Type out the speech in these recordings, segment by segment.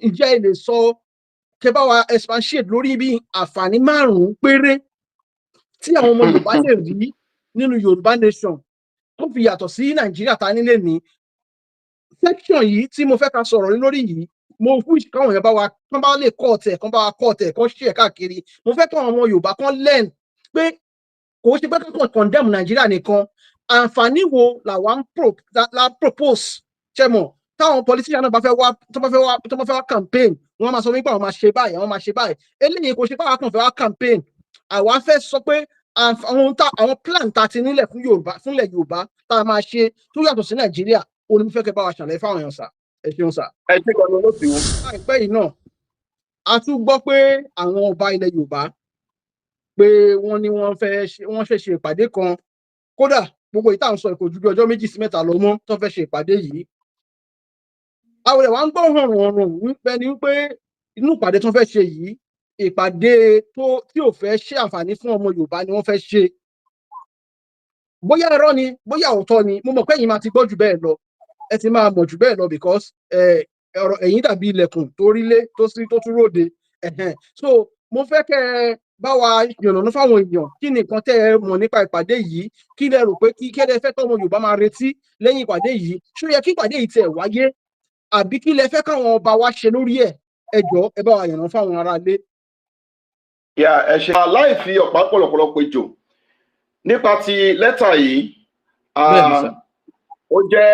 Ǹjẹ́ ẹ lè sọ, kẹ́ bá wa expatiate lórí bí àǹfààní márùn-ún péré tí àwọn ọmọ Yorùbá lè rí nínú Yorùbá nation tó fi yàtọ̀ sí Nàìjíríà ta nílé ní section yìí tí mo fẹ́ ká sọ̀rọ̀ lórí yìí? Mo wish káwọn èèyàn bá wa kán bá lè kọ́ ọ̀tẹ̀ kán bá wa kọ́ ọ̀tẹ̀ kán share káàkiri. Mo fẹ́ káwọn ọmọ Yorùbá kán learn pé kò ṣe pé kankan condemn Nàìjíríà nìkan. Àǹfààní wo làwa ń pro la propose? Ṣe mọ̀, táwọn politician náà bá fẹ́ wá, tó bá fẹ́ wá campaign, wọ́n máa sọ wípé àwọn máa ṣe báyìí, àwọn máa ṣe báyìí. Eléyìí kò ṣe pé àwọn kan fẹ́ wá campaign. Àwa fẹ́ sọ pé àwọn plan tá a ti nílẹ̀ fún Yorùbá, fúnlẹ̀ Yorùbá, tá a máa ṣe tó yàtọ̀ sí Nàìjíríà, ó ní mo fẹ́ kẹ́ bá wa ṣàlàyé fáwọn èèyàn sà. Ẹ ṣeun sà. Ẹ ṣe kan ló ti wò. Láìpẹ́ yìí náà, a tún gbọ́ pé àwọn ọba ilẹ̀ Yorùbá, pé wọ́n ní wọ́n fẹ́ ṣe ìpàdé kan. Kódà gbogbo ìta ń sọ, kò ju bí ọjọ́ 2 sí 3 lọ mọ́ tó fẹ́ ṣe ìpàdé yìí. Àwọn ẹ̀ wá ń gbọ́ hànrùn hànrùn wípé ni wípé inú ìpàdé tó fẹ́ ṣe yìí, ìpàdé tó tí ò fẹ́ ṣe àǹfààní fún ọmọ Yorùbá ni wọ́n fẹ́ ṣe. Bóyá irọ́ ni, bóyá òótọ́ ni, mo mọ̀ pé ẹ̀yin máa ti gbọ́ jù bẹ́ẹ̀ lọ, ẹ ti máa mọ̀ jù bẹ́ẹ̀ lọ, because ọ̀rọ̀ ẹ̀yin dàbí ilẹ̀kùn tó rí lé tó sí tó tún róde. So mo fẹ́ kẹ́ ẹ bá wa yànnàná fáwọn èèyàn, kí ni nǹkan tẹ́ ẹ mọ̀ nípa ìpàdé yìí? Kí lẹ rò pé kí lẹ fẹ́ tọ́mọ Yorùbá máa retí lẹ́yìn ìpàdé yìí? Ṣó yẹ kí ìpàdé yìí tiẹ̀ wáyé, àbí kí lẹ fẹ́ káwọn ọba wa ṣe lórí ẹ̀? Ẹ jọ̀ọ́, ẹ bá wa yànnàná fáwọn aráalé. Yà, ẹ ṣe. Láì fi ọ̀pá pọ̀lọ̀pọ̀lọ̀ péjò nípa ti lẹ́tà yìí, ó jẹ́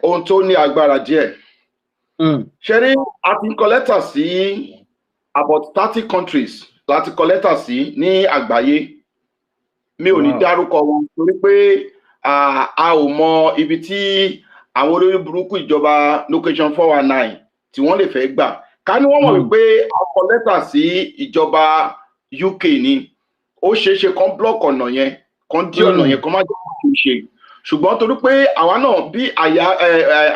ohun tó ní agbára díẹ̀. Ṣe rí, a ti kọ lẹ́tà sí about 30 countries láti kọ lẹ́tà sí ní àgbáyé. Mi ò ní dárúkọ wọn torí pé a ò mọ ibi tí àwọn olórí burúkú ìjọba location 419 tí wọ́n lè fẹ́ gbà ká ní wọ́n mọ̀ wípé a kọ lẹ́tà sí ìjọba UK ni. Ó ṣeé ṣe kán block ọ̀nà yẹn, kán dí ọ̀nà yẹn, kán má jẹ́ kó ṣe. Ṣùgbọ́n torí pé àwa náà bí àyà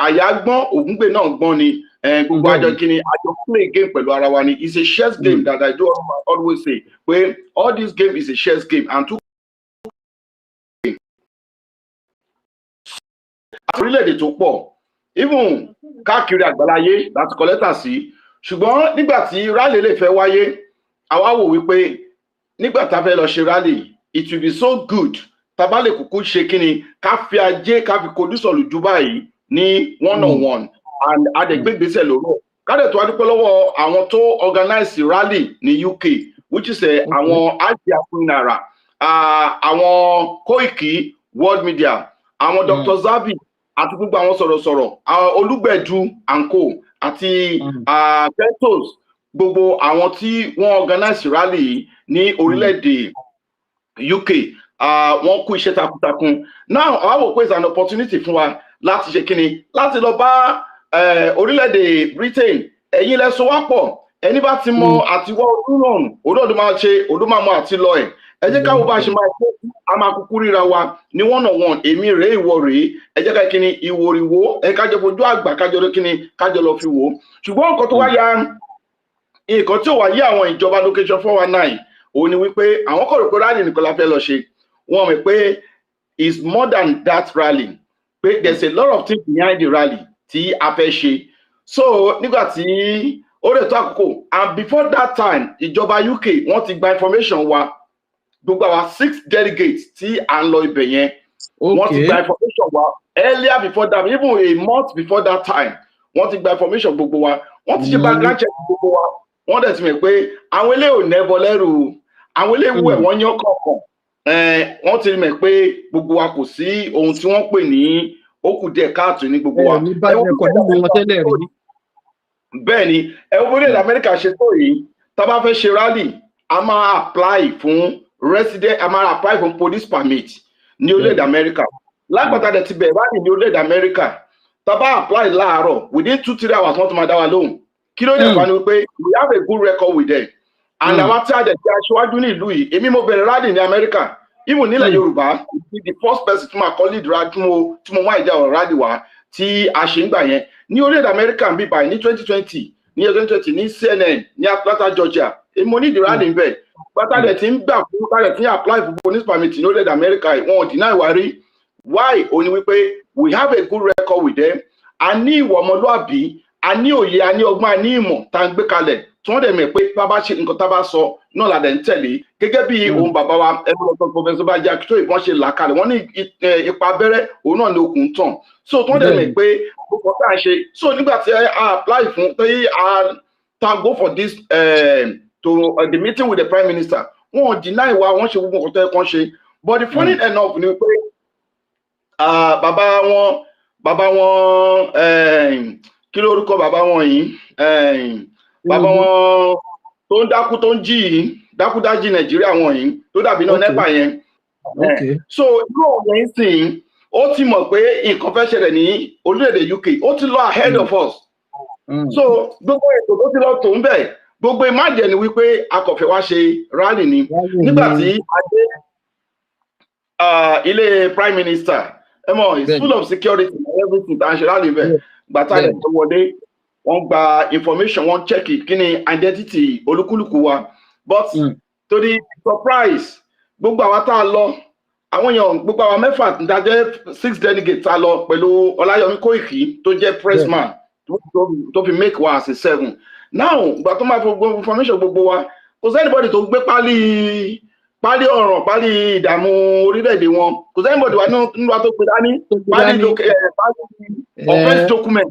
àyà gbọ́n, ògúngbè náà gbọ́n ni, gbogbo àjọ kí ni àjọ play game pẹ̀lú ara wa ni. It's a chess game that I do always say, pé all this game is a chess game and two game. Orílẹ̀-èdè tó pọ̀, even káàkiri àgbáláyé, láti kọ lẹ́tà sí. Ṣùgbọ́n nígbà tí rally lè fẹ́ wáyé, àwa wò wípé nígbà tá a fẹ́ lọ ṣe rally, it will be so good tá a bá lè kúkú ṣe kíni, ká fi ajé, ká fi kojú sọ̀lù jù báyìí ní one on one, and a dẹ̀ gbé ìgbésẹ̀ lórí ẹ̀. Ká dẹ̀ tó wá dúpẹ́ lọ́wọ́ àwọn tó organize rally ní UK, which is àwọn Ajia Queen, àwọn Koiki World Media, àwọn Dr. Zabi àti gbogbo àwọn sọ̀rọ̀sọ̀rọ̀, àwọn Olúgbẹ̀dù and co àti Ventos, gbogbo àwọn tí wọ́n organize rally yìí ní orílẹ̀-èdè UK, wọ́n kú iṣẹ́ takuntakun. Now, àwa wò pé it's an opportunity fún wa láti ṣe kíni, láti lọ bá orílẹ̀-èdè Britain. Ẹ̀yin lẹ so wá pọ̀. Ẹni bá ti mọ àtiwọ́ olúrọ̀rùn òdòdó máa ṣe òdó máa mọ àti lọ ẹ̀. Ẹ jẹ́ káwọ́ bá ṣe máa ṣe. A máa kúkú ríra wa ní one on one, èmi rèé, ìwọ rèé. Ẹ jẹ́ ká kíni ìwòrìwò, ẹ kájọ fojú àgbà, kájọ lọ kíni, kájọ lọ fi wò ó. Ṣùgbọ́n nǹkan tó wá ya, nǹkan tí ò wá yé àwọn ìjọba location 419 òun ni wípé àwọn kò rò pé rally nìkan la fẹ́ lọ ṣe. Wọ́n mọ̀ pé it's more than that rally, pé there's a lot of things behind the rally tí a fẹ́ ṣe. So nígbà tí ó lè tó àkókò, and before that time, ìjọba UK, wọ́n ti gba information wa, gbogbo àwa six delegates tí à ń lọ ibẹ̀ yẹn. Wọ́n ti gba information wa earlier before that, even a month before that time. Wọ́n ti gba information gbogbo wa, wọ́n ti ṣe background check gbogbo wa. Wọ́n dẹ̀ ti mọ̀ pé àwọn eléyìí ò nẹ́bọ lẹ́rù, àwọn eléyìí wẹ̀ wọ́n yán kọ̀ọ̀kan. Wọ́n ti mọ̀ pé gbogbo wa, kò sí ohun tí wọ́n pè ní ó kù díẹ̀ káàtó ní gbogbo wa. Ẹ ní bá ẹkọ nínú wọn tẹ́lẹ̀ rí. Bẹ́ẹ̀ ni. Ẹ wo orílẹ̀-èdè Amẹ́ríkà ṣe tó yìí, tá a bá fẹ́ ṣe rally, a máa apply fún resident, a máa apply fún police permit ní orílẹ̀-èdè Amẹ́ríkà. Lágbàtà dẹ̀ ti bẹ̀rẹ̀ rally ní orílẹ̀-èdè Amẹ́ríkà, tá a bá apply láàárọ̀, within 2-3 hours, wọ́n ti máa dá wa lóhùn. Kí ló dé? Fa ni wípé we have a good record with them and àwa tí a dẹ̀ jẹ́ aṣíwájú ní ìlú yìí. Èmi, mo bẹ̀rẹ̀ rally ní Amẹ́ríkà, even nílẹ̀ Yorùbá, the first person tí mo kọ́ lead rally, tí mo wá ìjà ọ̀rọ̀ rally wá tí a ṣe ń gbà yẹn ní orílẹ̀-èdè Amẹ́ríkà ń bí báyìí ní 2020, ní 2020, ní CNN ní Atlanta, Georgia. Èmi mo ní ìdí rally ń bẹ̀. Pátá dẹ̀ ti ń gbà fún pátá tí ń apply fún police permit ní orílẹ̀-èdè Amẹ́ríkà, wọn ò deny wa rí. Why? Ó ní wípé we have a good record with them. A ní ìwà ọmọlúàbí. A ní òye, a ní ọgbọ́n, a ní ìmọ̀ tá a ń gbé kalẹ̀, tí wọ́n dẹ̀ mọ̀ pé bá bá ṣe nǹkan tá a bá sọ náà la dẹ̀ ń tẹ̀lé, gẹ́gẹ́ bí òun bàbá wa ẹgbẹ́ Professor Banji Akíntóyè wọ́n ṣe là kalẹ̀. Wọ́n ní ipa abẹ́rẹ́ òun náà ní okùn ń tàn, so tí wọ́n dẹ̀ mọ̀ pé gbogbo tá à ń ṣe. So nígbà tí a apply fún, tí a ta go for this to the meeting with the Prime Minister, wọn ò deny wa. Wọ́n ṣe gbogbo nǹkan tó yẹ kán ṣe. But the funny enough ni pé bàbá wọn, kí lórúkọ bàbá wọn yìí, bàbá wọn tó ń dákú, tó ń jí yìí, dákúdájí Nàìjíríà wọn yìí, tó dàbí iná NEPA yẹn. So irú òun yẹn sìn, ó ti mọ̀ pé nǹkan fẹ́ ṣẹlẹ̀ ní orílẹ̀-èdè UK. Ó ti lọ ahead of us. So gbogbo ètò tó ti lọ tó ń bẹ̀, gbogbo ìmájẹ̀ ni wípé a kò fẹ́ wá ṣe rally ni. Nígbà tí a dé ilé Prime Minister, ẹ mọ̀, it's full of security and everything. Tá a ṣe rally bẹ̀, gbàtà ẹ̀ tó wọlé, wọ́n gba information, wọ́n check kí ni identity olúkúlùkù wa. But to the surprise gbogbo àwa tá a lọ, àwọn èèyàn, gbogbo àwa mẹ́fà dájẹ́, six delegates tá a lọ pẹ̀lú Ọláyọmí Kóìkì tó jẹ́ pressman, tó fi make wa as a seven. Now, ìgbà tó máa fi gbogbo information gbogbo wa, kò sí anybody tó gbé pálí ọ̀ràn, pálí ìdààmú orílẹ̀-èdè wọn. Kò sí anybody wa nínú wa tó gbé dání pálí offence document,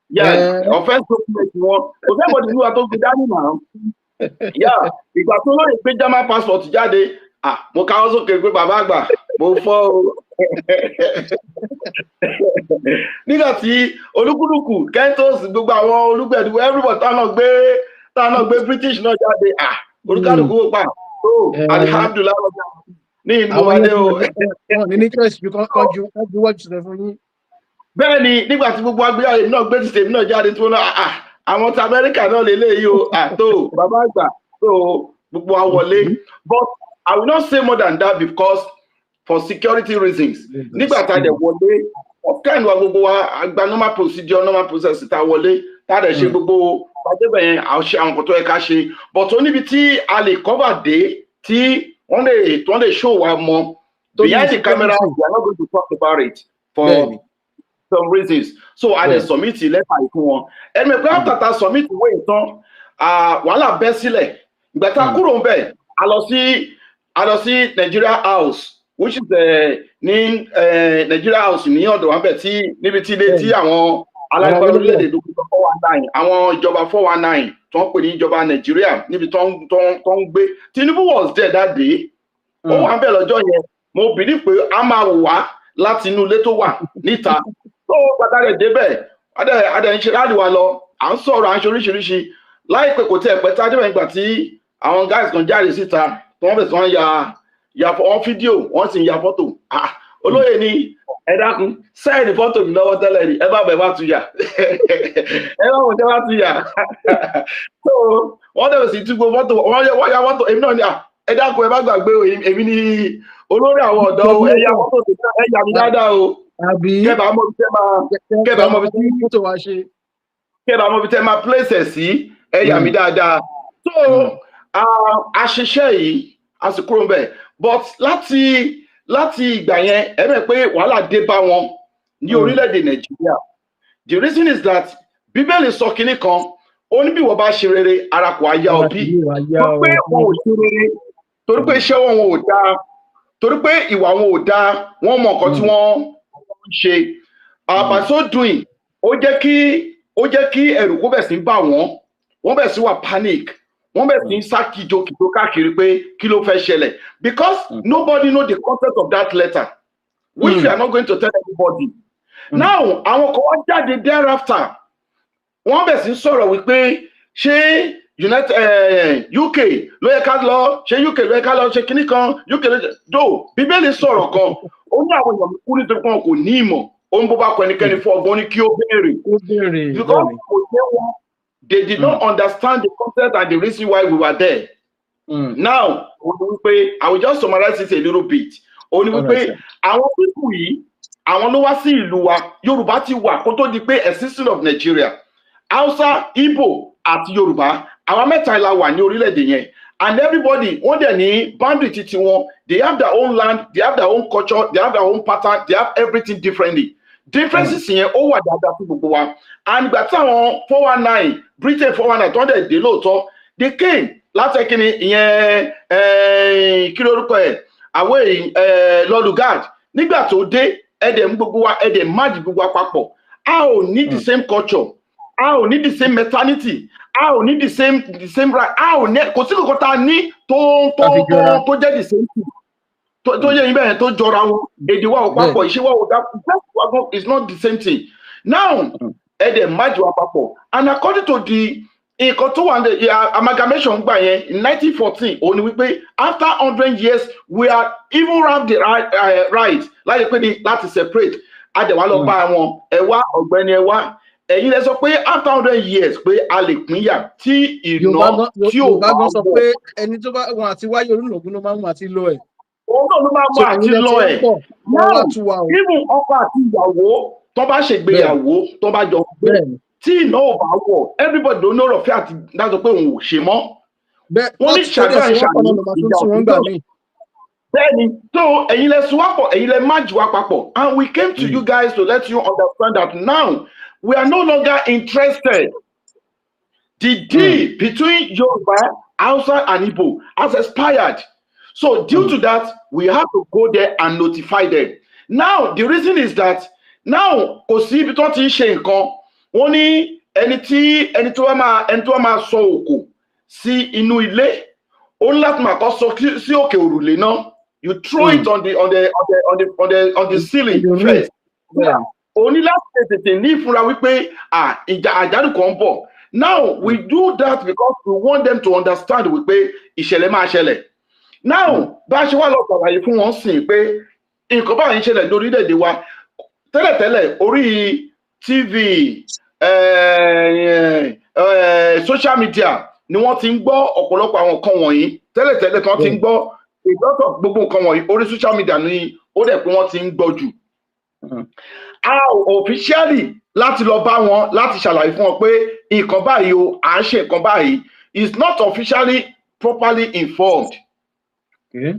yeah, offence document wọn. Kò sí anybody nínú wa tó gbé dání náà. Yeah, ìgbà tó lóye gbé German passport jáde, ah, mo káwọ́ sókè pé bàbá àgbà, mo fọ́ o. Nígbà tí olúkúlùkù kentos, gbogbo àwọn olùgbẹ̀dù, everybody táwọn náà gbé British náà jáde, ah, olúkálùkù ó pa tó, alihamdulilayi, ní ìlú wálé o. Wọn ní interest ju kan ju wọ́n jù sọ fún yín. Bẹ́ẹ̀ ni, nígbà tí gbogbo agbéyàwó náà gbé ti tèmi náà jáde, tí wọ́n náà, ah, àwọn ti Amẹ́ríkà náà lè léyìí o, àtó bàbá àgbà tó gbogbo wa wọlé. But I will not say more than that because for security reasons. Nígbà tá a dẹ̀ wọlé, ọ̀kan wa, gbogbo wa gba normal procedure, normal process tá a wọlé, tá a dẹ̀ ṣe gbogbo àdébẹ̀ yẹn, à ṣe àwọn nǹkan tó yẹ ká ṣe. But ó níbi tí a lè cover dé, tí wọ́n lè show wa mọ́ behind the camera. We are not going to talk about it for some reasons. So a lè submit lẹ́tà yìí fún wọn. Ẹnu pé after ta submit ìwé ìtàn, wàhálà bẹ́ sílẹ̀. Ìgbà tá a kúrò ń bẹ̀, a lọ sí Nigeria House, which is ní Nigeria House ní ọ̀dọ̀ wọn bẹ̀, tí níbi tí ilé tí àwọn alágbára orílẹ̀-èdè dókítà 419, àwọn ìjọba 419 tó ń pè ní ìjọba Nàìjíríà, níbi tó ń gbé. Tinubu was there that day. Ó wà ń bẹ̀ lọ́jọ́ yẹn. Mo believe pé a máa wò wá láti inú ilé tó wà níta. Tó gbàdá rẹ̀ débẹ̀, adẹ̀ ń ṣe láàrin wa lọ, à ń sọ̀rọ̀, à ń ṣe oríṣiríṣi. Láìpẹ́, kò tí ẹ̀ pẹ́ tá a débẹ̀, nígbà tí àwọn guys kan jáde síta, tí wọ́n bẹ̀ sí wọ́n ya wọ́n fídíò, wọ́n sì ń ya fọ́tò. Ah, olóyè ni, ẹ dákun, send fọ́tò mi lọ́wọ́ tẹ́lẹ̀ ni, ẹ bá bẹ̀ bá tu yà, ẹ bá wọn tẹ́ bá tu yà. So wọ́n dẹ̀ sí túgbò fọ́tò, wọ́n ya fọ́tò èmi náà ni. Ẹ dákun, ẹ bá gbàgbé o, èmi ni olórí àwọn ọ̀dọ́ o. Ẹ ya fọ́tò tèmi náà, ẹ yà mí dáadáa o, kẹ́bàá mọ bí tẹ́ máa place ẹ̀ sí, ẹ yà mí dáadáa. So a ṣiṣẹ́ yìí, a sì kúrò níbẹ̀. But láti ìgbà yẹn, ẹ mọ̀ pé wàhálà dé bá wọn ní orílẹ̀-èdè Nàìjíríà. The reason is that Bíbélì sọ kinní kan, ó ní bí wọ́n bá ṣe rere, ara kò á yá ọ bí. Torí pé wọn ò ṣe rere, torí pé iṣẹ́ wọn ò dáa, torí pé ìwà wọn ò dáa, wọ́n mọ nǹkan tí wọ́n ń ṣe. By so doing, ó jẹ́ kí ẹ̀rù kó bẹ̀ sí ń bà wọ́n. Wọ́n bẹ̀ sí wà panic, wọ́n bẹ̀ sí ń sá kìjokìjo káàkiri pé kí ló fẹ́ ṣẹlẹ̀, because nobody know the content of that letter, which we are not going to tell anybody. Now, àwọn kan wá jáde thereafter, wọ́n bẹ̀ sí ń sọ̀rọ̀ wípé ṣé United UK ló yẹ ká lọ, ṣé UK ló yẹ ká lọ, ṣe kinní kan UK ló yẹ do. Bíbélì sọ̀rọ̀ kan, ó ní àwọn èèyàn kú nítorí pé wọn kò ní ìmọ̀. Ó ń bó bá kọ ẹnikẹ́ni fún ọgbọ́n, ní kí ó béèrè. Ó béèrè. Because kò yé wọn. They did not understand the concept and the reason why we were there. Now, ó ní wípé, I will just summarize it a little bit, ó ní wípé àwọn people yìí, àwọn ló wá sí ìlú wa. Yorùbá ti wà kó tó di pé existence of Nigeria. Hausa, Igbo àti Yorùbá, àwọn mẹ́ta la wà ní orílẹ̀-èdè yẹn. And everybody, wọ́n dẹ̀ ní boundary titi wọn. They have their own land, they have their own culture, they have their own pattern, they have everything differently. Differences yẹn, ó wà dáadáa fún gbogbo wa. And ìgbà tí àwọn 419, Britain 419 tó ń dẹ̀ dé lóòótọ́, they came láti kíni ìyẹn, kí lórúkọ ẹ̀, àwọn èyí, Lord Lugard. Nígbà tó dé, ẹ̀dẹ̀ ń gbogbo wa, ẹ̀dẹ̀ máàjì gbogbo wa papọ̀. A ò ní the same culture, a ò ní the same mentality, a ò ní the same right, a ò ní, kò sí kankan tá a ní tó Tá fi jọra. tó jẹ́ the same thing, tó yẹ yín bẹ́ẹ̀, tó jọra wọn. Èdè wa ò papọ̀, ìṣe wa ò dá wa gan, is not the same thing. Now, ẹ̀dẹ̀ máàjì wa papọ̀, and according to the nǹkan tó wà ní amalgamation gbà yẹn in 1914, òun ni wípé after 100 years, we are even have the right láti pé ní láti separate. Adẹ̀wà lọ bá wọn, ẹ wá, ọ̀gbẹ́ni, ẹ wá, ẹ̀yin lẹ sọ pé after 100 years pé a lè pínyà tí Yorùbá ìná gan tí ò Yorùbá bá gan sọ wọ̀. pé ẹni tó bá wọn àti wáyé olúnàgún ló máa ń mú àti lọ ẹ̀. Òun náà ló máa mú àti Ẹ̀yin lẹ lọ ti ẹ̀. ń pọ̀ wọ́n wá Now, tú wa o. even ọkọ àti ìyàwó tó bá ṣègbéyàwó, tó bá jọ gbé, tí iná ò bá wọ̀, everybody ló ní ọ̀rọ̀ fẹ́ àti dájọ́ pé òun ò ṣe mọ́. Bẹ́ẹ̀ Wọ́n ní wọ́n ti dẹ̀ ṣàdúrà sí wọ́n pọ̀ ṣàní náà ló máa tún ìjà tún wọn gbà òtítọ́. míì. Bẹ́ẹ̀ni, tó ẹ̀yin lẹ sowọ́pọ̀, ẹ̀yin lẹ májì wá papọ̀, and we came to you guys to let you understand that now we are no longer interested. The deal between Yoruba, Hausa and Igbo has expired. So due to that, we have to go there and notify them. Now, the reason is that now, kò sí ibi tó ti ń ṣe nǹkan. Wọ́n ní ẹni tó wá máa sọ òkò sí inú ilé, ó ní láti máa kọ́ sọ sí òkè òrùlé náà. You throw it on the ceiling On the roof. first. Bẹ́ẹ̀ O ní láti tètè ní ìfúnra wípé, ah, ìjà àjálù kan ń bọ̀. Now, we do that because we want them to understand wípé ìṣẹ̀lẹ̀ máa ṣẹlẹ̀. Now, bá a ṣe wá lọ ṣàlàyé fún wọn sìn pé nǹkan báyìí ń ṣẹlẹ̀ lórílẹ̀‐èdè wa. Tẹ́lẹ̀tẹ́lẹ̀, orí TV, social media ni wọ́n ti ń gbọ́ ọ̀pọ̀lọpọ̀ àwọn nǹkan wọ̀nyí tẹ́lẹ̀tẹ́lẹ̀, tí wọ́n ti ń gbọ́ a lot of gbogbo nǹkan wọ̀nyí. Orí social media ni ó dẹ̀ pé wọ́n ti ń gbọ́ jù. A officially láti lọ bá wọn láti ṣàlàyé fún wọn pé nǹkan báyìí o, à ń ṣe nǹkan báyìí, is not officially properly informed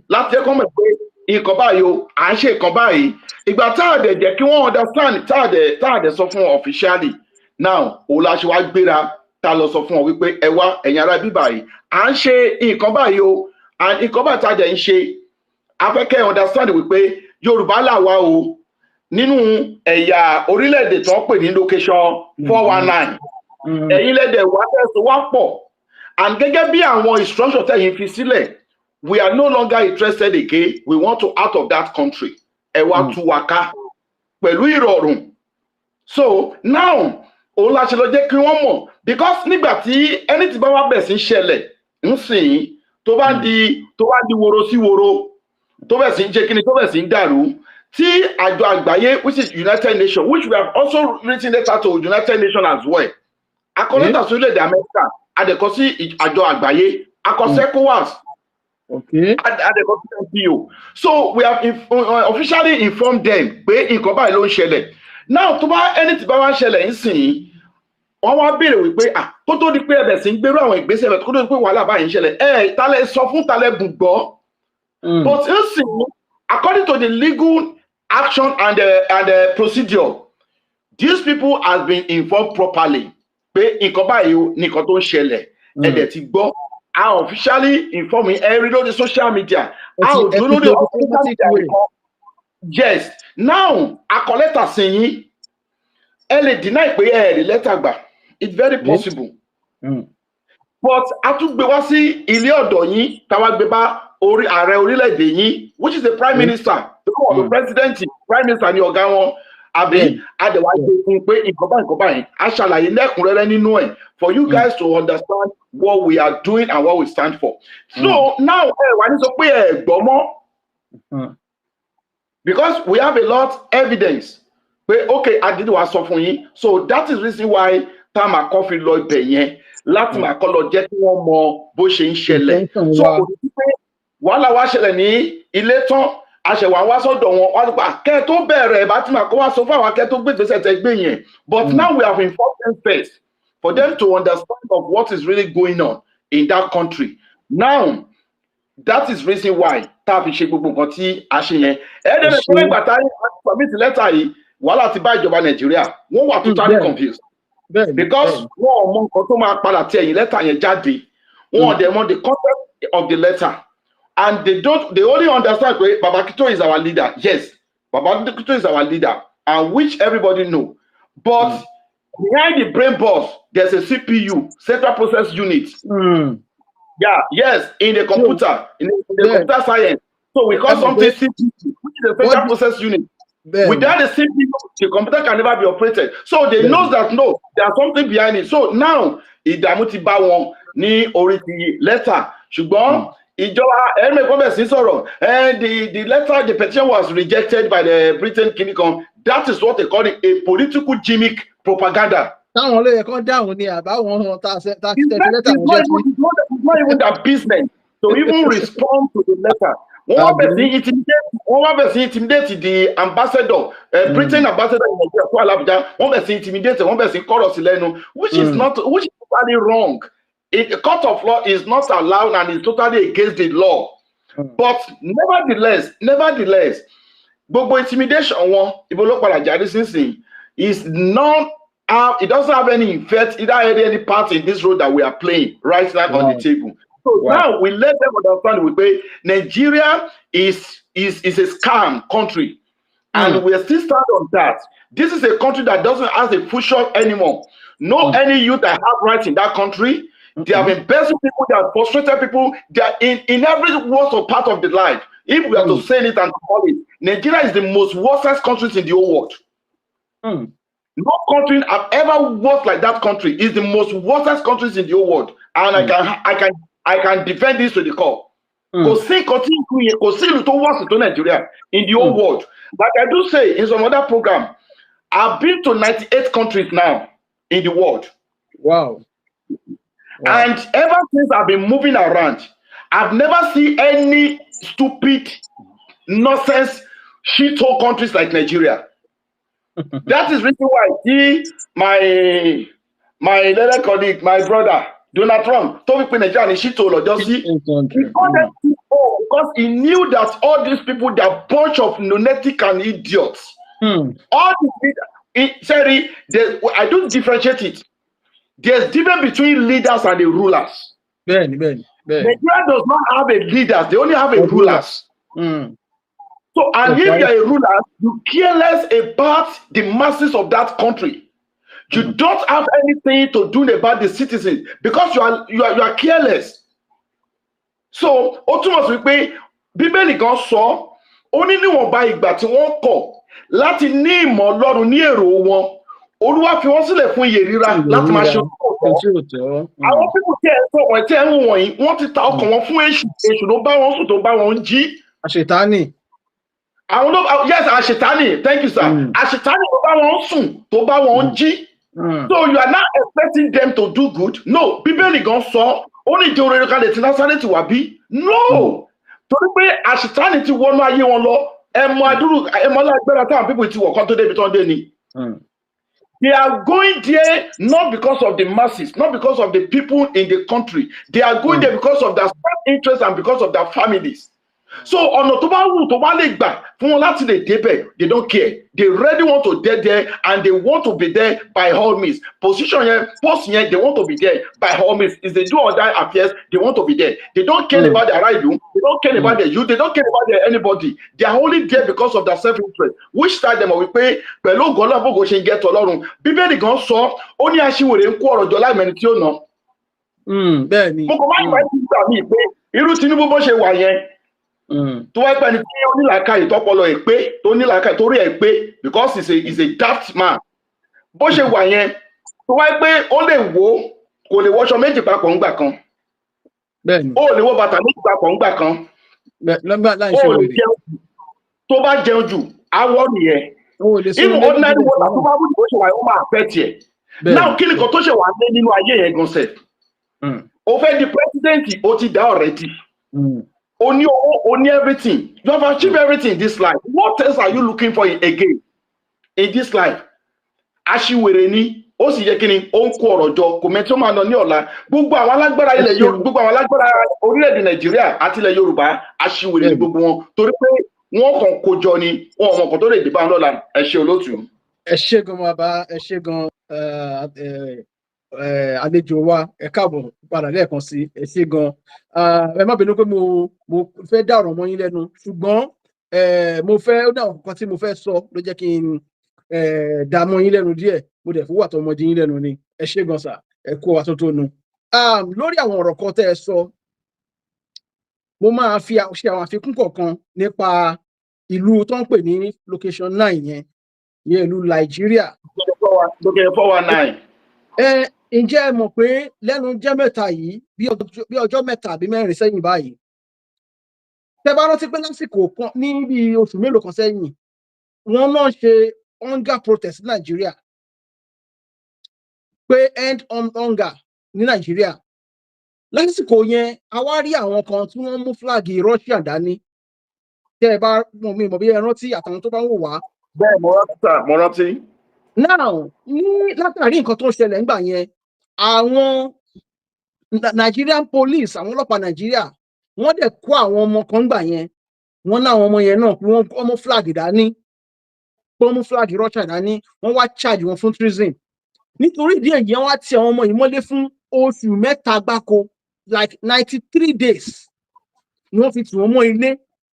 láti jẹ́ kó mọ̀ pé nǹkan báyìí o, à ń ṣe nǹkan báyìí. Ìgbà tá a dẹ̀ jẹ́ kí wọ́n understand, tá a dẹ̀ sọ fún wọn officially, now, òun la ṣe wá gbéra tá a lọ sọ fún wọn wípé, ẹ wá, ẹ̀yin ará bíbà yìí, à ń ṣe nǹkan báyìí o, and nǹkan báyìí tá a dẹ̀ ń ṣe, a fẹ́ kẹ́ ẹ understand wípé Yorùbá là wá o nínú ẹ̀yà orílẹ̀-èdè tó ń pè ní location 419. Ẹ̀yin lẹ́dẹ̀ wá tẹ̀sán wá pọ̀, and gẹ́gẹ́ bí àwọn instruction tẹ̀yin fi sílẹ̀, we are no longer interested again. We want to out of that country. Ẹ wá tú wa ká pẹ̀lú ìrọ̀rùn. So now, òun la ṣe lọ jẹ́ kí wọ́n mọ̀, because nígbà tí ẹni tí bá wá bẹ̀ sí ń ṣẹlẹ̀ ńsìn, tó bá ń di woro sí woro, tó bẹ̀ sí ń ṣe kíni, tó bẹ̀ sí ń dàrú, tí àjọ àgbáyé, which is United Nations, which we have also written letter to United Nations as well. A kọ lẹ́tà sí orílẹ̀-èdè Amẹ́ríkà, a dẹ̀ kọ sí àjọ àgbáyé, a kọ sí ECOWAS, a dẹ̀ kọ sí NPO. So we have officially informed them pé nǹkan báyìí ló ń ṣẹlẹ̀. Now, tó bá ẹni tí bá wá ń ṣẹlẹ̀ ń sìn, wọ́n wá béèrè wípé, ah, kó tó di pé ẹ bẹ̀ sí ń gbérú àwọn ìgbésẹ̀ rẹ̀, kó tó di pé wàhálà báyìí ń ṣẹlẹ̀, ẹ talẹ̀ sọ fún, talẹ̀ bùn gbọ́? But ń sìn, according to the legal action and the procedure, these people has been informed properly pé nǹkan báyìí o, nǹkan tó ń ṣẹlẹ̀. Ẹ dẹ̀ ti gbọ́, a officially inform yín, ẹ rí lórí social media, a ò dúró lórí social media nìkan. Yes, now, a kọ lẹ́tà sí yín. Ẹ lè deny pé ẹ rí lẹ́tà gbà, it's very possible, but a tún gbé wá sí ilé ọ̀dọ̀ yín, táwa gbé bá orí ààrẹ orílẹ̀-èdè yín, which is the prime minister, tó kọ̀ the president, prime minister ni ọ̀gá wọn, àbí? A dẹ̀ wá gbé fún un pé nǹkan báyìí, nǹkan báyìí, a ṣàlàyé lẹ́kùnrẹ́rẹ́ nínú ẹ̀ for you guys to understand what we are doing and what we stand for. So now, ẹ wà ní sọ pé ẹ gbọ́ mọ́, because we have a lot evidence pé okay, adídì wa sọ fún yín. So that is reason why tá a máa kọ́ fi lọ ibẹ̀ yẹn láti máa kọ́ lọ jẹ́ kí wọ́n mọ bó ṣe ń ṣẹlẹ̀. Intention So wa. kò sí pé wàhálà wa ṣẹlẹ̀ ní ilé tán, àṣẹwà wá sọ́dọ̀ wọn, wá nípa kẹ́ ẹ tó bẹ̀rẹ̀ ẹ̀ bá ti máa kọ́ wá sọ fún àwọn akẹ́ tó gbé ìgbésẹ̀ tẹ́ gbé yẹn. But now, we have informed them first for them to understand of what is really going on in that country. Now, that is reason why tá a fi ṣe gbogbo nǹkan tí a ṣe yẹn. Ẹ̀ẹ́dẹ̀ẹ́dẹ̀ Ẹ tó ṣé. lẹ́gbàá tá a submit lẹ́tà yìí. Wàhálà ti bá ìjọba Nàìjíríà. Wọ́n wà totally confused because wọn ò mọ nǹkan tó máa padà ti ẹ̀yìn lẹ́tà yẹn jáde. Wọn ò dẹ̀ mọ the content of the letter, and they don't they only understand pé Baba Akintoye is our leader. Yes, Baba Akintoye is our leader, and which everybody know, but behind the brain box there's a CPU, central process unit. Yeah, yes, in the computer, in the computer science. So we call something CPU, which is the central process unit. Without the CPU, the computer can never be operated. So they know that no, there's something behind it. So now, ìdààmú ti bá wọn ní orí ti lẹ́tà. Ṣùgbọ́n ìjọba ẹ̀rọ bẹ̀rẹ̀ sí sọ̀rọ̀, and the letter, the petition was rejected by the Britain Kinicom. That is what they call it, a political gimmick propaganda. Táwọn ló yẹ kán dáhùn ni àbáwọn tá a tẹ̀sí lẹ́tà wọn jẹ́ sí. It's not even their business to even respond to the letter. Wọ́n wá bẹ̀ sí intimidate the ambassador, Britain ambassador in Nigeria tó Abuja. Wọ́n bẹ̀ sí intimidate, wọ́n bẹ̀ sí kọ̀rọ̀ sí lẹ́nu, which is totally wrong. A court of law is not allowed and is totally against the law. But nevertheless, gbogbo intimidation wọn, ibo ló padà jáde sínsìn? Is not have it doesn't have any effect either any part in this role that we are playing right now on the table. So now we let them understand wípé Nigeria is a scam country, and we are still stand on that. This is a country that doesn't have a future anymore. No any youth that have rights in that country. They have embezzled people, they have frustrated people, they are in every worst of part of the life. If we are to say it and call it, Nigeria is the most worstest country in the whole world. No country have ever worked like that country. Is the most worstest countries in the whole world. And I can defend this to the core. Kò sí nǹkan tí ìlú yẹn, kò sí ìlú tó worse tó Nigeria in the whole world. Like I do say in some other program, I've been to 98 countries now in the world. And ever since I've been moving around, I've never seen any stupid, nonsense, shithole countries like Nigeria. That is reason why see my little colleague, my brother, Donald Trump, tó fi pe Nigeria ní shithole lọ́jọ́ sí. He called them shithole because he knew that all these people, they are bunch of lunatic and idiots. All the leaders, sorry, I don't differentiate it. There's difference between leaders and the rulers. Bẹ́ẹ̀ni bẹ́ẹ̀ni bẹ́ẹ̀ni. Nigeria does not have a leaders, they only have a rulers. So, and if you are a ruler, you care less about the masses of that country. You don't have anything to do about the citizens because you are careless. So, ó túmọ̀ sí pé Bíbélì kan sọ, ó ní níwọ̀nba ìgbà tí wọ́n kọ̀ láti ní ìmọ̀ Ọlọ́run ní èrò wọn, Olúwa fi wọ́n sílẹ̀ fún iyè ríra láti máa ṣe ohun tó. Àwọn people tí ẹ ń sọ wọ̀nyí, tí ẹ ń wò wọ̀nyí, wọ́n ti ta ọkàn wọn fún èṣù. Èṣù ló bá wọn sùn, tó bá wọn jí. Àṣetánì. Àwọn ló, yes, àṣetánì, thank you, sir. Àṣetánì ló bá wọn sùn, tó bá wọn jí. So you are not expecting them to do good? No. Bíbélì gan sọ, ó ní ìjọ rere kan lè ti Násárẹ́tì wá bí? No, torí pé àṣetánì ti wọnú ayé wọn lọ. Ẹmọ adúrú ẹmọ lágbára táwọn people ti wọ̀ kán tó débi tó ń dé ni. They are going there not because of the masses, not because of the people in the country. They are going there because of their self-interest and because of their families. So ọ̀nà tó bá wù tó bá lè gbà fún wọn láti lè débẹ̀, they don't care. They really want to get there and they want to be there by all means. Position yẹn, post yẹn, they want to be there by all means. It's the do or die affairs, they want to be there. They don't care about their right, they don't care about their youth, they don't care about their anybody. They are only there because of their self-interest. Which side them wípé pẹ̀lú ògo Ọlọ́run bógo ṣe ń gẹ́tọ̀ Ọlọ́run. Bíbélì gan sọ, ó ní aṣiwèrè ń kó ọ̀rọ̀ jọ láìmẹ́ni tí ó ná. Bẹ́ẹ̀ni. Mo kàn máa ń gbà nígbà míì pé irú Tinubu bó ṣe wà yẹn, tó wáyé pẹ́ni tí ó nílàákàyè, tọpọlọ ẹ̀ pé, tó nílàákàyè, torí ẹ̀ pé, because he's a daft man bó ṣe wà yẹn, tó wáyé pé ó lè wò ó, kò lè wọṣọ méjì papọ̀ ńgbà kan. Ó lè wọ bàtà méjì papọ̀ ńgbà kan. Lọ́gbà láì ṣe ó lè wèrè. Jẹun jù, tó bá jẹun jù, awọ nìyẹn. Ó lè sọ Even ordinary water tó bá wù, bó ṣe wà yẹn, ó máa affect ẹ̀. Now, kí ni kan tó ṣe wà ní nínú ayé yẹn gan sef? Ó fẹ́ di president, ó ti dá already. O ní owó, o ní everything, you have achieved everything in this life. What else are you looking for again in this life? Aṣiwèrè ni ó sì yẹ kí ni ó ń kó ọ̀rọ̀ jọ, kò mẹ́tí ó máa lọ ní ọ̀la. Gbogbo àwọn alágbára ilẹ̀ Yorùbá, gbogbo àwọn alágbára orílẹ̀-èdè Nàìjíríà àti ilẹ̀ Yorùbá, aṣiwèrè ni gbogbo wọn, torí pé Wọ́n kàn kó jọ ni, wọn ò mọ nǹkan tó lè dé bá wọn lọ́la. Ẹ ṣe, olóòtú. Ẹ ṣé gan, bàbá, ẹ ṣé gan. Àlejò wa, ẹ káàbọ̀ padà lẹ́ẹ̀kan sí. Ẹ ṣé gan. Ẹ má bínú pé mo fẹ́ dá ọ̀rọ̀ mọ́ yín lẹ́nu, ṣùgbọ́n mo fẹ́ ó ní àwọn nǹkan tí mo fẹ́ sọ ló jẹ́ kí n dá mọ́ yín lẹ́nu díẹ̀. Mo dẹ̀ fún wà tọmọdé yín lẹ́nu ni. Ẹ ṣé gan sà, ẹ kú wa tó tó nu. Lórí àwọn ọ̀rọ̀ kan tẹ́ ẹ sọ, mo máa fi ṣe àwọn àfikún kọ̀ọ̀kan nípa ìlú tó ń pè ní location 9 yẹn, ìyẹn ìlú Nàìjíríà. Lókè 419. Ẹ ǹjẹ́ ẹ mọ̀ pé lẹ́nu jẹ́ mẹ́ta yìí, bí ọjọ́ 3 àbí 4 sẹ́yìn báyìí, tẹ́ bá rántí pé lásìkò kan ní bí oṣù mélòó kan sẹ́yìn, wọ́n náà ṣe hunger protest ní Nàìjíríà pé end on hunger ní Nàìjíríà. Lásìkò yẹn, a wá rí àwọn kan tí wọ́n mú flag Russia dání. Tẹ́ ẹ bá mọ̀, mi mọ̀ bí ẹ rántí, àtàwọn tó bá ń wò wá. Bẹ́ẹ̀, mo rántí sà, mo rántí. Now, ní látàrí nǹkan tó ń ṣẹlẹ̀ ńgbà yẹn, àwọn Nigerian police, àwọn ọlọ́pàá Nàìjíríà, wọ́n dẹ̀ kó àwọn ọmọ kan ńgbà yẹn. Wọ́n ní àwọn ọmọ yẹn náà pé wọ́n mú flag dání, pé wọ́n mú flag Russia dání. Wọ́n wá charge wọn fún treason. Nítorí ìdí èyí, wọ́n wá ti àwọn ọmọ yìí mọ́lé fún oṣù 3 gbáko, like 93 days ni wọ́n fi tì wọ́n mọ́ ilé.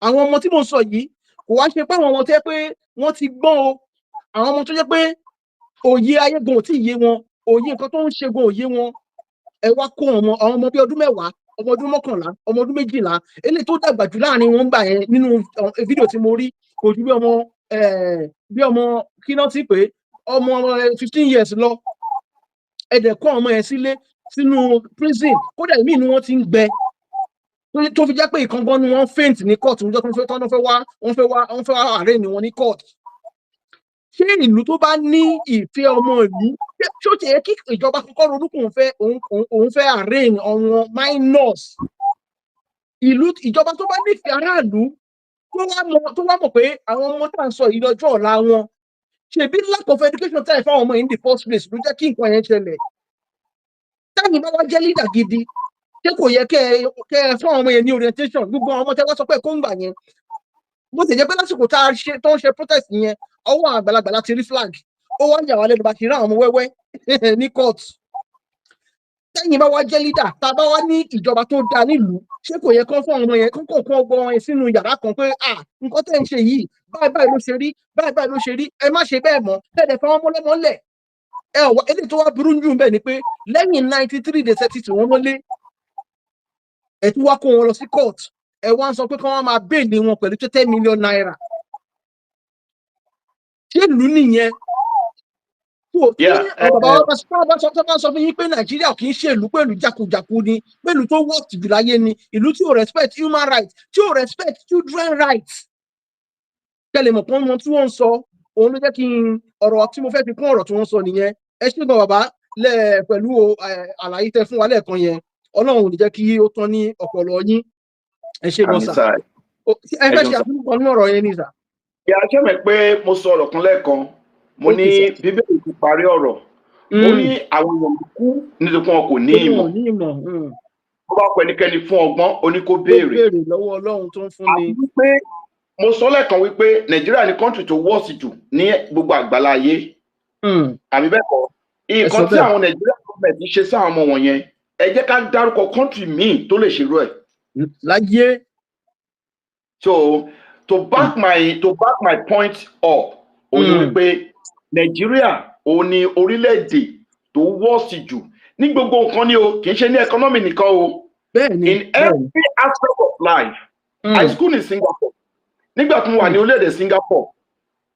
Àwọn ọmọ tí mo sọ yìí, kò wá ṣe pé àwọn ọmọ tó yẹ pé wọ́n ti gbọ́n o. Àwọn ọmọ tó jẹ́ pé òye ayé gan ò tí ì yé wọn, òye nǹkan tó ń ṣe gan ò yé wọn. Ẹ wá kó ọmọ, àwọn ọmọ bíi ọdún 10, ọmọ ọdún 11, ọmọ ọdún 12. Eléyìí tó dàgbà jù láàrin wọn gbà yẹn nínú fídíò tí mo rí kò ju bí ọmọ kí náà ti pé ọmọ 15 years lọ. Ẹ dẹ̀ kó ọmọ yẹn sílé, sínú prison. Kódà ìmíì ni wọ́n ti ń gbẹ, tó fi jẹ́ pé ìkàngan ni wọ́n faint ní court níjọ́ tó ń fẹ́ tọ́nà fẹ́ wá wọ́n fẹ́ wá arraign wọn ní court. Ṣé ìlú tó bá ní ìfẹ́ ọmọ ìlú, ṣé ó ti yẹ kí ìjọba kọ́kọ́ ronú kóun fẹ́ òun fẹ́ arraign àwọn minors? Ìlú, ìjọba tó bá nífẹ̀ẹ́ aráàlú, tó wá mọ̀ pé àwọn ọmọ tá à ń sọ yìí, lọ́jọ́ ọ̀la wọn, ṣebí lack of education tẹ́lẹ̀ fáwọn ọmọ yìí in the first place ló jẹ́ kí nǹkan yẹn ṣẹlẹ̀. Táyìn bá wá jẹ́ leader gidi, ṣé kò yẹ kẹ́ ẹ fún àwọn ọmọ yẹn ní orientation? Gbogbo àwọn ọmọ tẹ́ wá sọ pé kó ń gbà yẹn, bó ti jẹ́ pé lásìkò tá a ṣe tó ń ṣe protest yẹn, ọwọ́ àwọn àgbàlagbà láti rí flag, ó wá ń yà wá lẹ́nu bá ti rí àwọn ọmọ wẹ́wẹ́ ní court. Tẹ́yìn bá wá jẹ́ leader, tá a bá wá ní ìjọba tó dáa nílùú, ṣé kò yẹ kán fún àwọn ọmọ yẹn, kán kàn kó ọgbọ́n wọn sínú yàrá kan pé, "Ah, nǹkan tẹ́ ń ṣe yìí, báyìí báyìí ló ṣe rí, báyìí báyìí ló ṣe rí, ẹ má ṣe bẹ́ẹ̀ mọ́"? Tẹ́lẹ̀ fún ọmọ ọlọ́mọ lẹ̀. Ẹ ò wá, eléyìí tó wá burú jù bẹ́ẹ̀ ni pé lẹ́yìn 93 days ẹ ti tì wọ́n mọ́lé, ẹ tún wá kó wọn lọ sí court, ẹ wá ń sọ pé kí wọ́n máa bail wọn pẹ̀lú ₦10 million. Ṣé ìlú nìyẹn tó tí àwọn bàbá wa bá sọ fún yín pé Nàìjíríà kì í ṣe ìlú, pẹ̀lú jákujàku ni, pẹ̀lú tó worst jù láyé ni, ìlú tí ò respect human rights, tí ò respect children rights, kẹlẹ̀ mọ̀ pọ́n wọn tí wọ́n ń sọ. Òun ló jẹ́ kí n ọ̀rọ̀ tí mo fẹ́ fi kún ọ̀rọ̀ tí wọ́n sọ nìyẹn. Ẹ ṣé gan, bàbá, lẹ́ pẹ̀lú àlàyé tẹ fún wa lẹ́ẹ̀kan yẹn. Ọlọ́run ò ní jẹ́ kí ó tán ní ọpọlọ yín. Ẹ ṣé gan Àmín sà. Sà. Ẹ fẹ́ Ẹ ṣeun ṣe sà. àfikún kan nínú ọ̀rọ̀ yẹn ni sà? Ìyá, ṣé mọ̀ pé mo sọ ọ̀rọ̀ kan lẹ́ẹ̀kan, mo ní Okay, sir. Bíbélì ti parí ọ̀rọ̀, ó ní àwọn èèyàn kú nítorí pé wọn kò ní Ó ní ìmọ̀. wọn ò ní ìmọ̀. Tó bá kọ ẹnikẹ́ni fún ọgbọ́n, ó ní kó Ó béèrè. béèrè lọ́wọ́ Ọlọ́run tó ń fún ni. Àti wípé mo sọ lẹ́ẹ̀kan wípé Nàìjíríà ní country tó worst jù ní gbogbo àgbálá ayé, àbí bẹ́ẹ̀ kọ́? Ẹ sọ Nǹkan tí bẹ́ẹ̀. àwọn Nàìjíríà government ṣe sáwọn ọmọ wọ̀nyẹn, ẹ jẹ́ ká dárúkọ country míì tó lè ṣerú ẹ̀. Láyé. So to back my point up, òun ni wípé Nàìjíríà òun ni orílẹ̀-èdè tó worst jù ní gbogbo nǹkan ni o, kì í ṣe ní economy nìkan o, bẹ́ẹ̀ ni in bẹ́ẹ̀ ni. every aspect of life. I school in Singapore. Nígbà tí mo wà ní orílẹ̀-èdè Singapore,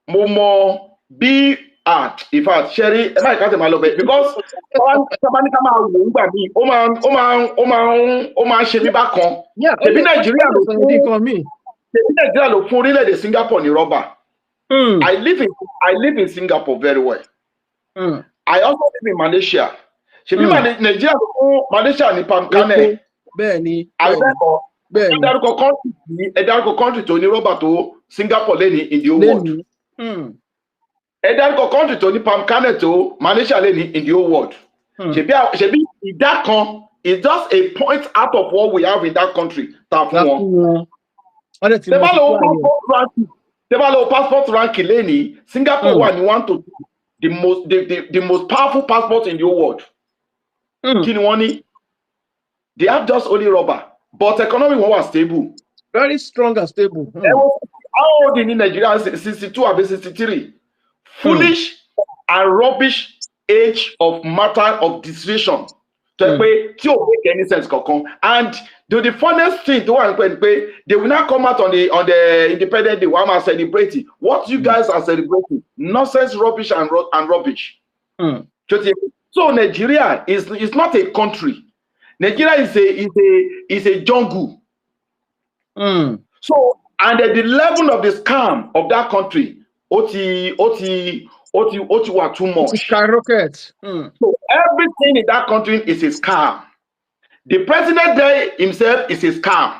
mo mọ bí, ah, in fact, ṣẹ́rí, ẹ má ìka tẹ̀ máa lọ bẹ̀, because sábà ní ká máa wò ó gbà mí, ó máa ń ṣe mí bákan. Yeah, ó Ṣebí lè Nàìjíríà ló sọ di nǹkan míì. Ṣebí Nàìjíríà ló fún orílẹ̀-èdè Singapore ní rọ́bà. I live in Singapore very well. I also live in Malaysia. Ṣebí Nàìjíríà ló fún Malaysia ní palm kernel. Epo, bẹ́ẹ̀ ni. Àbí Bẹ́ẹ̀ ni. bẹ́ẹ̀ kọ́? Bẹ́ẹ̀ Ẹ ni. dárúkọ country yìí, ẹ dárúkọ country tó ní rọ́bà tó Singapore lé ní in the whole world. Lẹ́nu. Ẹ dárúkọ country tó ní palm kernel tó Malaysia lé ní in the whole world. Ṣebí ìdá kan is just a point out of what we have in that country ta fún La wọn. fún wọn. Wọ́n dẹ̀ ti Tẹ́ bá lọ wo multiply ẹ̀. passport ranking, tẹ́ bá lọ wo passport ranking lẹ́nìí, Singapore wà ní 1 to 2, the most powerful passport in the whole world. Kí ni wọ́n ní? They have just only rubber, but economy wọn wà stable. Very strong and stable. Ẹ wo how old ní Nigeria, 62 àbí 63? Foolish and rubbish age of matter of decision tó yẹ pé tí ò make any sense kankan. And the funniest thing tó wà ní pé ni pé they will now come out on the Independent Day, wọ́n á máa celebrate what you guys are celebrating, nonsense, rubbish and rubbish. Tó ti so Nigeria is not a country. Nigeria is a jungle. So and the level of the scam of that country, ó ti wà too Ó ti much. skyrocket. So everything in that country is a scam. The president there himself is a scam.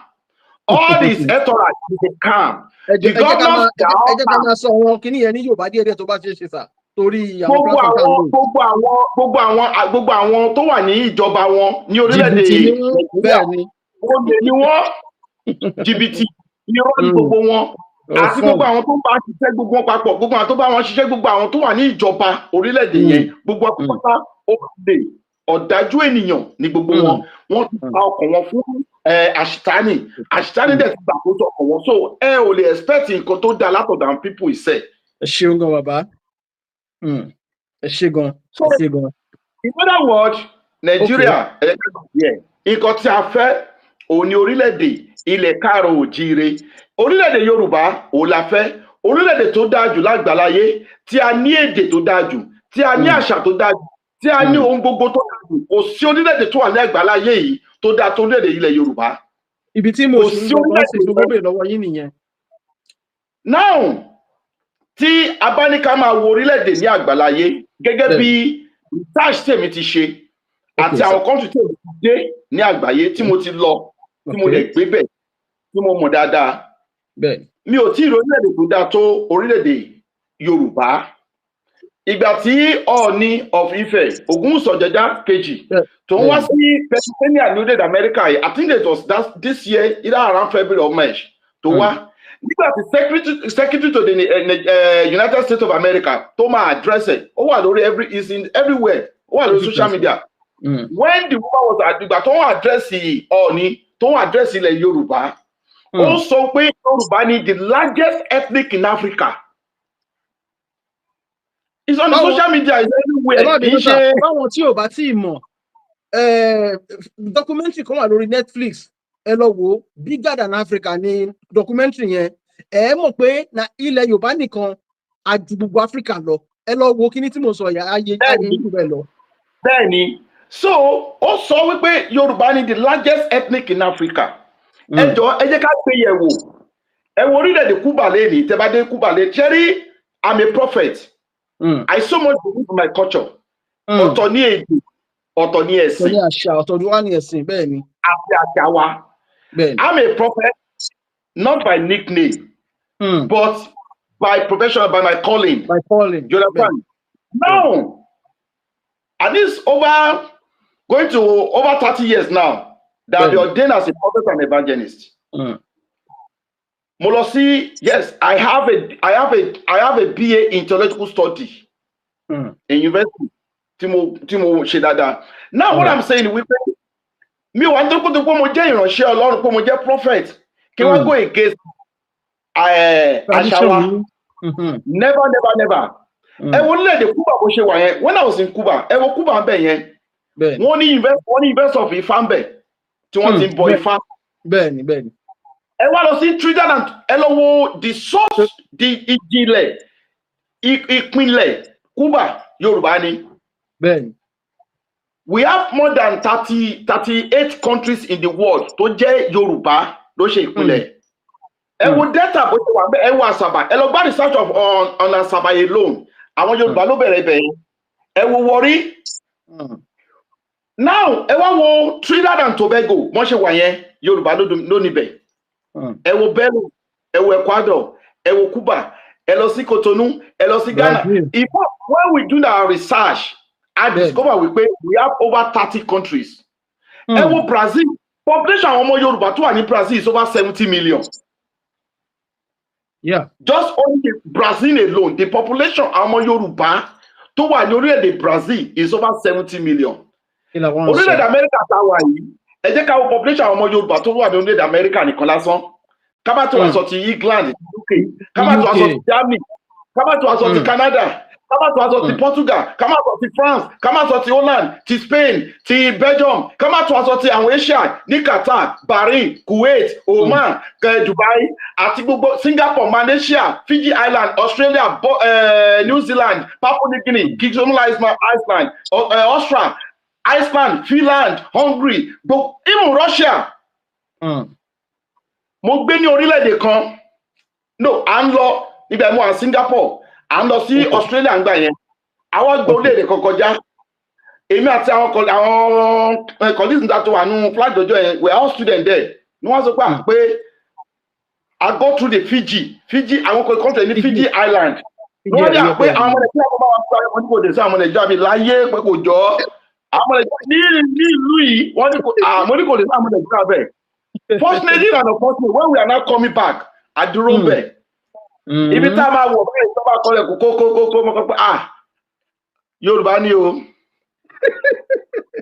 All his entourage is a scam. Ẹ jẹ́ ká máa sọ wọn kíní yẹn ní Yorùbá díẹ̀ díẹ̀ tó bá ṣe é ṣe sà, torí àwọn Gbogbo platform tá à ń àwọn lò. Gbogbo àwọn tó wà ní ìjọba wọn ní orílẹ̀-èdè Jìbìtì ni wọ́n. Nàìjíríà, Bẹ́ẹ̀ ni. Olè ni wọ́n, jìbìtì, irọ́ ní gbogbo wọn, àti gbogbo àwọn tó ń bá ṣiṣẹ́, gbogbo wọn papọ̀, gbogbo àwọn tó bá wọn ṣiṣẹ́, gbogbo àwọn tó wà ní ìjọba orílẹ̀-èdè yẹn, gbogbo pátá, olè, ọ̀dájú ènìyàn ní gbogbo wọn. Wọ́n ti ta ọkàn wọn fún àṣìtánì. Àṣìtánì dẹ̀ ti gbàkóso ọkàn wọn, so ẹ ò lè expect nǹkan tó dáa látọ̀dọ̀ àwọn people ìṣe. Ẹ ṣeun gan, bàbá. Ẹ ṣe gan. So Ẹ ṣe gan. in other words, Nàìjíríà, nǹkan tí a fẹ́ òun ni orílẹ̀-èdè ilẹ̀ káàrọ̀ òjíire, orílẹ̀-èdè Yorùbá òun la fẹ́, orílẹ̀-èdè tó dáa jù lágbàláyé, tí a ní èdè tó dáa jù, tí a ní àṣà tó dáa jù, tí a ní ohun gbogbo tó dáa jù. Kò sí orílẹ̀-èdè tó wà ní àgbáláyé yìí tó dáa tó orílẹ̀-èdè ilẹ̀ Yorùbá. Ibi tí mo Kò sì ń sí lọ sí orílẹ̀-èdè tó gbé lọ́wọ́ yín nìyẹn. Now, tí a bá ní ká máa wo orílẹ̀-èdè ní àgbáláyé gẹ́gẹ́ bí research tèmi ti ṣe àti àwọn country tèmi ti dé ní àgbáyé, tí mo ti lọ, tí mo dẹ̀ gbé bẹ̀, tí mo mọ̀ dáadáa, mi ò tí ì rí orílẹ̀-èdè tó dáa tó orílẹ̀-èdè Yorùbá. Ìgbà tí Ọọ̀ni of Ifẹ̀, Ògúnwùsì Ọ̀jájá kejì, tó ń wá sí Pennsylvania ní orílẹ̀-èdè Amẹ́ríkà yìí, I think it was that this year, either around February or March, tó wá, nígbà tí secretary to the United States of America tó máa address ẹ̀, ó wà lórí every is in everywhere, ó wà lórí social media. When the woman was, ìgbà tó ń address Ọọ̀ni, tó ń address ilẹ̀ Yorùbá, ó ń sọ pé Yorùbá ni the largest ethnic in Africa. It's on the social media, it's everywhere. Kì í ṣe Báwọn tí ò bá tí ì mọ̀, documentary kan wà lórí Netflix, ẹ lọ wò ó, Bigger Than Africa ní documentary yẹn. Ẹ mọ̀ pé na ilẹ̀ Yorùbá nìkan a ju gbogbo Africa lọ. Ẹ lọ wo kíní tí mo sọ yà, ayé ayé jù bẹ́ẹ̀ lọ. Bẹ́ẹ̀ni, so ó sọ wípé Yorùbá ni the largest ethnic in Africa. Ẹ jọ, ẹ jẹ́ ká gbé yẹ̀ wò. Ẹ wo orílẹ̀-èdè Cuba lẹ́nìí. Tẹ́ bá dé Cuba lẹ́nìí, ṣẹ́rí, I'm a prophet. I so much believe in my culture. Ọ̀tọ̀ ní èdè, ọ̀tọ̀ ní Ọ̀tọ̀ ẹ̀sìn ní àṣà, ọ̀tọ̀ ní wà ní ẹ̀sìn, bẹ́ẹ̀ ni. Àti àṣà wa. Bẹ́ẹ̀ ni. I'm a prophet, not by nickname, but by profession, by my calling. By calling. You understand? Now, at least over going to over 30 years now that I've been ordained as a prophet and evangelist. Mo lọ sí, yes, I have a BA in theological study in university tí mo ṣe dáadáa. Now, what I'm saying ni wípé mi ò wá nítorí pé mo jẹ́ ìránṣẹ́ Ọlọ́run, pé mo jẹ́ prophet, kí wọ́n go against àṣà wa. Tradition. Never, never, never. Ẹ wo orílẹ̀-èdè Cuba bó ṣe wà yẹn. When I was in Cuba, ẹ wo Cuba ń bẹ̀ yẹn, wọ́n ní university of Ifá ń bẹ̀ tí wọ́n ti ń bọ Ifá. Bẹ́ẹ̀ ni, bẹ́ẹ̀ ni. Ẹ wá lọ sí Trinidad and ẹ lọ wo the source, the ìjìnlẹ̀, ìpìlẹ̀ Cuba, Yorùbá ni. Bẹ́ẹ̀ ni. We have more than 38 countries in the world tó jẹ́ Yorùbá ló ṣe ìpìlẹ̀. Ẹ wo Delta bó ṣe wà bẹ́ẹ̀, ẹ wo Asaba, ẹ lọ gbá research of on Asaba alone, àwọn Yorùbá ló bẹ̀rẹ̀ ibẹ̀ yẹn. Ẹ wo Warri. Now, ẹ wá wo Trinidad and Tobago, wọ́n ṣe wà yẹn, Yorùbá ló níbẹ̀. Ẹ wo Belize, ẹ wo Ecuador, ẹ wo Cuba, ẹ lọ sí Cotonou, ẹ lọ sí Ghana. Brazil. In fact, when we do our research, I discover wípé we have over 30 countries. Ẹ wo Brazil, population àwọn ọmọ Yorùbá tó wà ní Brazil is over 70 million. Just only Brazil alone, the population àwọn ọmọ Yorùbá tó wà ní orílẹ̀-èdè Brazil is over 70 million. Kí la wọ́n ń sọ? Orílẹ̀-èdè Amẹ́ríkà tá a wà yìí, ẹ jẹ́ ká wo population àwọn ọmọ Yorùbá tó wà ní orílẹ̀-èdè Amẹ́ríkà nìkan lásán, ká má tó wá sọ ti England, ti UK, ká má tó wá sọ UK. ti Germany, ká má tó wá sọ ti Canada, ká má tó wá sọ ti Portugal, ká má sọ ti France, ká má sọ ti Holland, ti Spain, ti Belgium, ká má tó wá sọ ti àwọn Asia ní Qatar, Bahrain, Kuwait, Oman, Dubai àti gbogbo Singapore, Malaysia, Fiji Island, Australia, New Zealand, Papua New Guinea, King Iceland, Austria, Iceland, Finland, Hungary, gbogbo, even Russia. Mo gbé ní orílẹ̀-èdè kan, no, à ń lọ nígbà mo wà Singapore, à ń lọ sí Australia ńgbà yẹn. Àwọn gba orílẹ̀-èdè kan kọjá, èmi àti àwọn colleagues nígbà tó wà nínú flight lọ́jọ́ yẹn, we are all students there, ni wọ́n sọ pé à pé I go through the Fiji, àwọn country ní Fiji Island, ni wọ́n ní à pé àwọn ọmọ Nàìjíríà kò bá wà fún àwọn oníkò dé sí àwọn ọmọ Nàìjíríà bíi láyé pé kò jọ àwọn ọmọ Nàìjíríà ní ìlú yìí, wọ́n ní kò àwọn oníkò dé sí àwọn ọmọ Nàìjíríà bẹ́ẹ̀. Fortunately and unfortunately, when we are now coming back, àdúró bẹ̀ ibi tá a máa wọ̀ báyìí, tó bá kọlẹ̀ kó kó kó kó mọ́ pé, ah, Yorùbá ni o,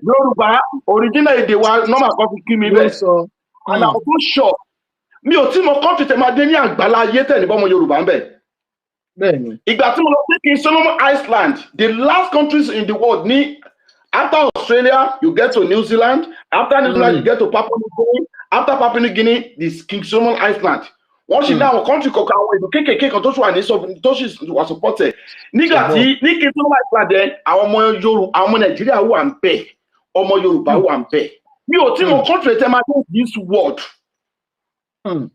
Yorùbá original èdè wa normal kan fi kí mi Ló bẹ́ẹ̀ sọ. And I was so sure, mi ò tí mo country tẹ máa dé ní àgbàlá ayé tẹ̀ ní bọ́mọ Yorùbá ń bẹ̀. bẹ́ẹ̀ ni Ìgbà tí mo lọ sí King Solomon Island, the last countries in the world ní, after Australia you get to New Zealand, after New Zealand you get to Papua New Guinea, after Papua New Guinea, the King Solomon Island. Wọ́n sì ní àwọn country kọ̀ọ̀kan, àwọn ìlú kéékèèké kan tó sì wà ní tó sì wà supported. Nígbà tí ní King Solomon Island yẹn, àwọn ọmọ Yorùbá, àwọn ọmọ Nàìjíríà wà ń bẹ̀, ọmọ Yorùbá wà ń bẹ̀. Mi ò tí mo country tẹ́ máa dé this world,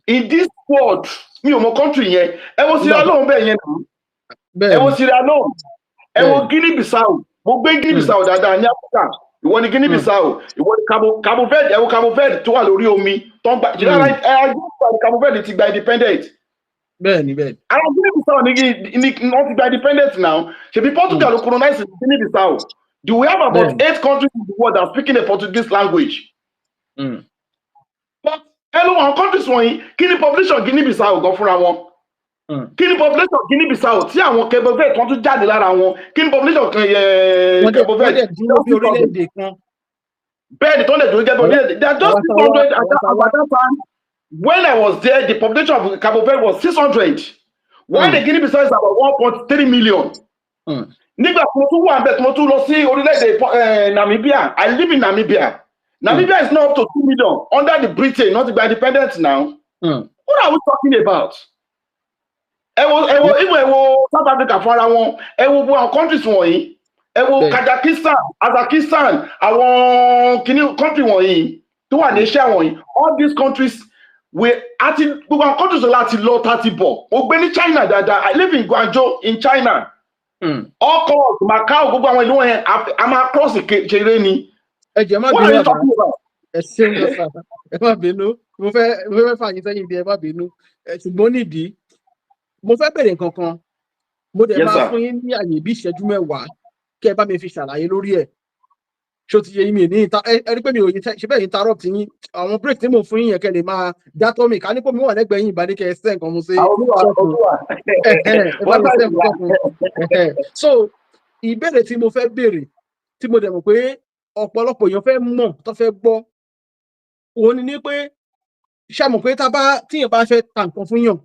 in this world, mi ò mọ country yẹn. Ẹ wo Sierra Leone bẹ́ẹ̀ yẹn náà, ẹ wo Sierra Leone, ẹ wo Guinea Bissau. Mo gbé Guinea Bissau dáadáa ní Áfíríkà. Ìwọ ni Guinea Bissau, ìwọ ni Cabo Verde. Ẹ wo Cabo Verde tó wà lórí omi tó ń gba jìnnà. Ẹ ẹ Cabo Verde ti gba independent. bẹ́ẹ̀ ni bẹ́ẹ̀ ni. Ara Guinea Bissau ní wọ́n ti gba independent now. Ṣebí Portugal ló colonize Guinea Bissau. Do we have about eight countries in the world that are speaking the Portuguese language? But ẹ ló àwọn countries wọ̀nyí, kí ni population Guinea Bissau gan fúnra wọn? Kí ni population Guinea Bissau tí àwọn Cabo Verde kan tún jáde lára wọn? Kí ni population kan yẹ Wọ́n dẹ̀ Cabo wọ́n Verde? dẹ̀ dúró bí orílẹ̀-èdè kan. Bẹ́ẹ̀ ni, tó lè dúró gẹ́gẹ́ bí orílẹ̀-èdè. They are just 600 at that time. When I was there, the population of Cabo Verde was 600, while the Guinea Bissau is about 1.3 million. Nígbà tí mo tún wà níbẹ̀, tí mo tún lọ sí orílẹ̀-èdè Namibia, I live in Namibia. Namibia is now up to 2 million under the Britain, not by independence now. What are we talking about? Ẹ wo even, ẹ wo South Africa fúnra wọn, ẹ wo gbogbo àwọn countries wọ̀nyí, ẹ wo Kazakhstan, Kazakhstan, àwọn kìíní country wọ̀nyí tó wà ní Asia wọ̀nyí, all these countries we àti gbogbo àwọn countries láti lọ tá ti bọ̀. Mo gbé ní China dáadáa. I live in Guangzhou in China. All cross Macau, gbogbo àwọn ìlú wọ̀nyẹn, a máa cross ṣeré ni. Ẹ jẹ́ má What are bínú you bàbá. talking about? Ẹ ṣeun lọ sà, ẹ má bínú, mo fẹ́ fà yín sẹ́yìn bí, ẹ má bínú. Ṣùgbọ́n nídìí mo fẹ́ bèrè nǹkan kan, mo dẹ̀ Yes, máa sir. fún yín ní àyè bí ìṣẹ́jú 10 kẹ́ ẹ bá mi fi ṣàlàyé lórí ẹ̀. Ṣó ti yé yín? Mi ní ìta ẹ rí pé mi ò yín ṣe bẹ́ẹ̀ interrupt yín. Àwọn break tí mo fún yín yẹn, kẹ́ lè máa dátọ́ mi ká ní pé mi wà lẹ́gbẹ̀ẹ́ yín, ìbá ní kẹ́ ẹ sẹ́ nǹkan mo ṣe Àwọn olúwa sọ́kùn. Olúwa. Ẹ bá mi Wọ́n sẹ́ nǹkan sọ́kùn. So ìbéèrè tí mo fẹ́ béèrè, tí mo dẹ̀ mọ̀ pé ọ̀pọ̀lọpọ̀ èèyàn fẹ́ mọ̀, tó fẹ́ gbọ́, òun ni ní pé ṣé mọ̀ pé tá bá tíyàn bá fẹ́ ta nǹkan fún yàn,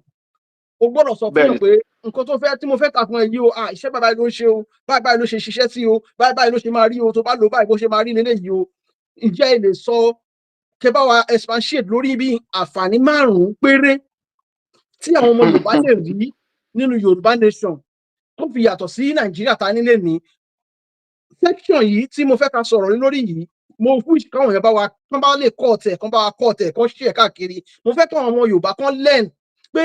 o gbọ́dọ̀ sọ fún yàn pé nǹkan tó fẹ́ tí mo fẹ́ ta fún ẹ yìí o, ah, iṣẹ́ báyìí ló ń ṣe o, báyìí báyìí ló ṣe ṣiṣẹ́ sí o, báyìí báyìí ló ṣe máa rí o, tó bá lò báyìí, bó ṣe máa rí leléyìí o. Ǹjẹ́ ẹ lè sọ, kẹ́ bá wa expatiate lórí bí àǹfààní márùn-ún péré tí àwọn ọmọ Yorùbá lè rí nínú Yorùbá nation tó fi yàtọ̀ sí Nàìjíríà ta nílé ní section yìí tí mo fẹ́ ká sọ̀rọ̀ lé lórí yìí? Mo wish káwọn èèyàn bá wa kán bá lè kọ́ ọ̀tẹ̀ kán bá wa kọ́ ọ̀tẹ̀ kán share káàkiri. Mo fẹ́ káwọn ọmọ Yorùbá kán learn pé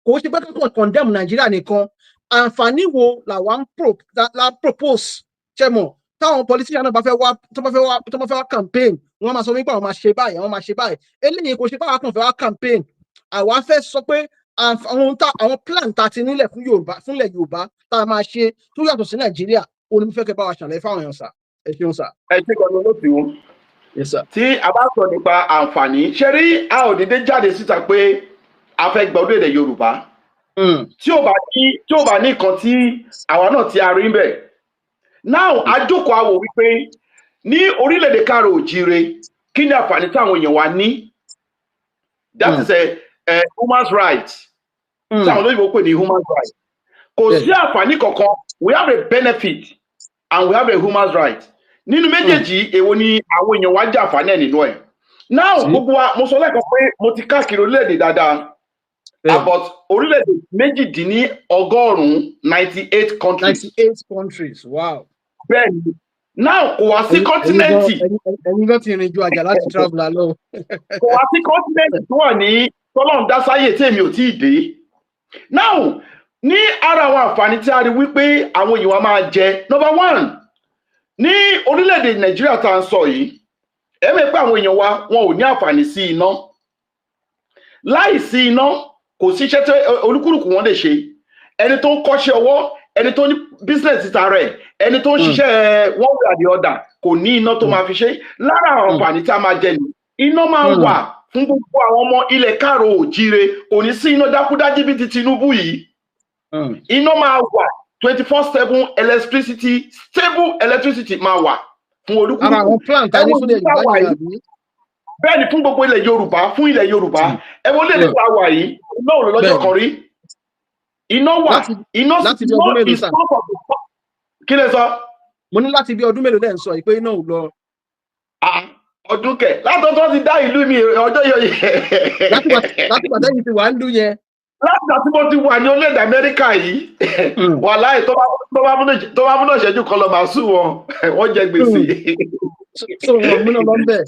kò ṣe pé kankan condemn Nàìjíríà nìkan. Àǹfààní wo làwa ń pro la propose? Ṣe mọ̀ táwọn politician náà bá fẹ́ wá, tó bá fẹ́ wá campaign, wọ́n máa sọ wípé àwọn máa ṣe báyìí, àwọn máa ṣe báyìí. Eléyìí kò ṣe báwa kàn fẹ́ wá campaign, àwa fẹ́ sọ pé àwọn plan tá a ti nílẹ̀ fún Yorùbá, fúnlẹ̀ Yorùbá, tá a máa ṣe tó yàtọ̀ sí Nàìjíríà, òun ni mo fẹ́ kẹ́ bá wa ṣàlàyé fáwọn èèyàn sà. Ẹ ṣeun sà. Ẹ ṣe gan-an lóòtú. Yes, sir. Tí a bá sọ nípa àǹfààní, ṣe rí, a ò dédé jáde síta pé a fẹ́ gba orílẹ̀-èdè Yorùbá. Tí ò bá ní nǹkan tí àwa náà ti a rí ń bẹ̀. Now, a jókòó, a wò wípé ní orílẹ̀-èdè káàrọ̀ òjíire, kí ni àǹfààní táwọn èèyàn wa ní? That is a human right tí àwọn olóyìnbó pè ní human right. Kò sí àǹfààní kankan. We have a benefit and we have a human right. Nínú méjèèjì, èwo ni àwọn èèyàn wa jẹ àǹfààní ẹ̀ nínú ẹ̀? Now, gbogbo wa, mo sọ lẹ́ẹ̀kan pé mo ti káàkiri orílẹ̀-èdè dáadáa, about orílẹ̀-èdè 98, 98 countries. 98 countries, wow. Bẹ́ẹ̀ni. Now, kò wá sí continent Ẹ̀yin gan ti rìn ju àjà láti travel lọ. Kò wá sí continent tó wà ní tọ́lọ́run dá sáyè tí èmi ò tí ì dé. Now, ní ara àwọn àǹfààní tí a rí wípé àwọn èèyàn wa máa jẹ, number one, ní orílẹ̀-èdè Nàìjíríà tá à ń sọ yìí, ẹ mọ̀ pé àwọn èèyàn wa, wọn ò ní àǹfààní sí iná. Láì sí iná, kò sí iṣẹ́ tí olúkúlùkù wọn lè ṣe. Ẹni tó ń kọ́ṣẹ́ ọwọ́, ẹni tó ní business títa rẹ̀, ẹni tó ń ṣiṣẹ́ one way or the other, kò ní iná tó máa fi ṣe. Lára àwọn àǹfààní tí a máa jẹ ni iná máa wà fún gbogbo àwọn ọmọ ilẹ̀ káàrọ̀ òjíire. Kò ní sí iná dákúdájí bíi ti Tinubu yìí. Iná máa wà, 24/7 electricity, stable electricity máa wà fún olúkúlùkù. Ara àwọn plan tá a ní fún ilẹ̀ Yorùbá yìí, àbí? Bẹ́ẹ̀ ni, fún gbogbo ilẹ̀ Yorùbá, fún ilẹ̀ Yorùbá. Ẹ wo ilé tá a wà yìí, iná ò lọ lọ́jọ́ kan rí. Iná wà, iná Láti bí ọdún mélòó, sà? Kí lẹ sọ? Mo ní láti bí ọdún mélòó lẹ́ ń sọ pé iná ò lọ? Ọdún kẹ látọ̀ tó ti dá ìlú mi, ọjọ́ yọ. Láti gbà tẹ́yìn ti wà ń lú yẹn. Láti àti mo ti wà ní orílẹ̀-èdè Amẹ́ríkà yìí, wàláhì, tó bá múná ìṣẹ́jú kan lọ, màá sùn wọn, wọ́n jẹ gbèsè. So wọn múná lọ bẹ́ẹ̀,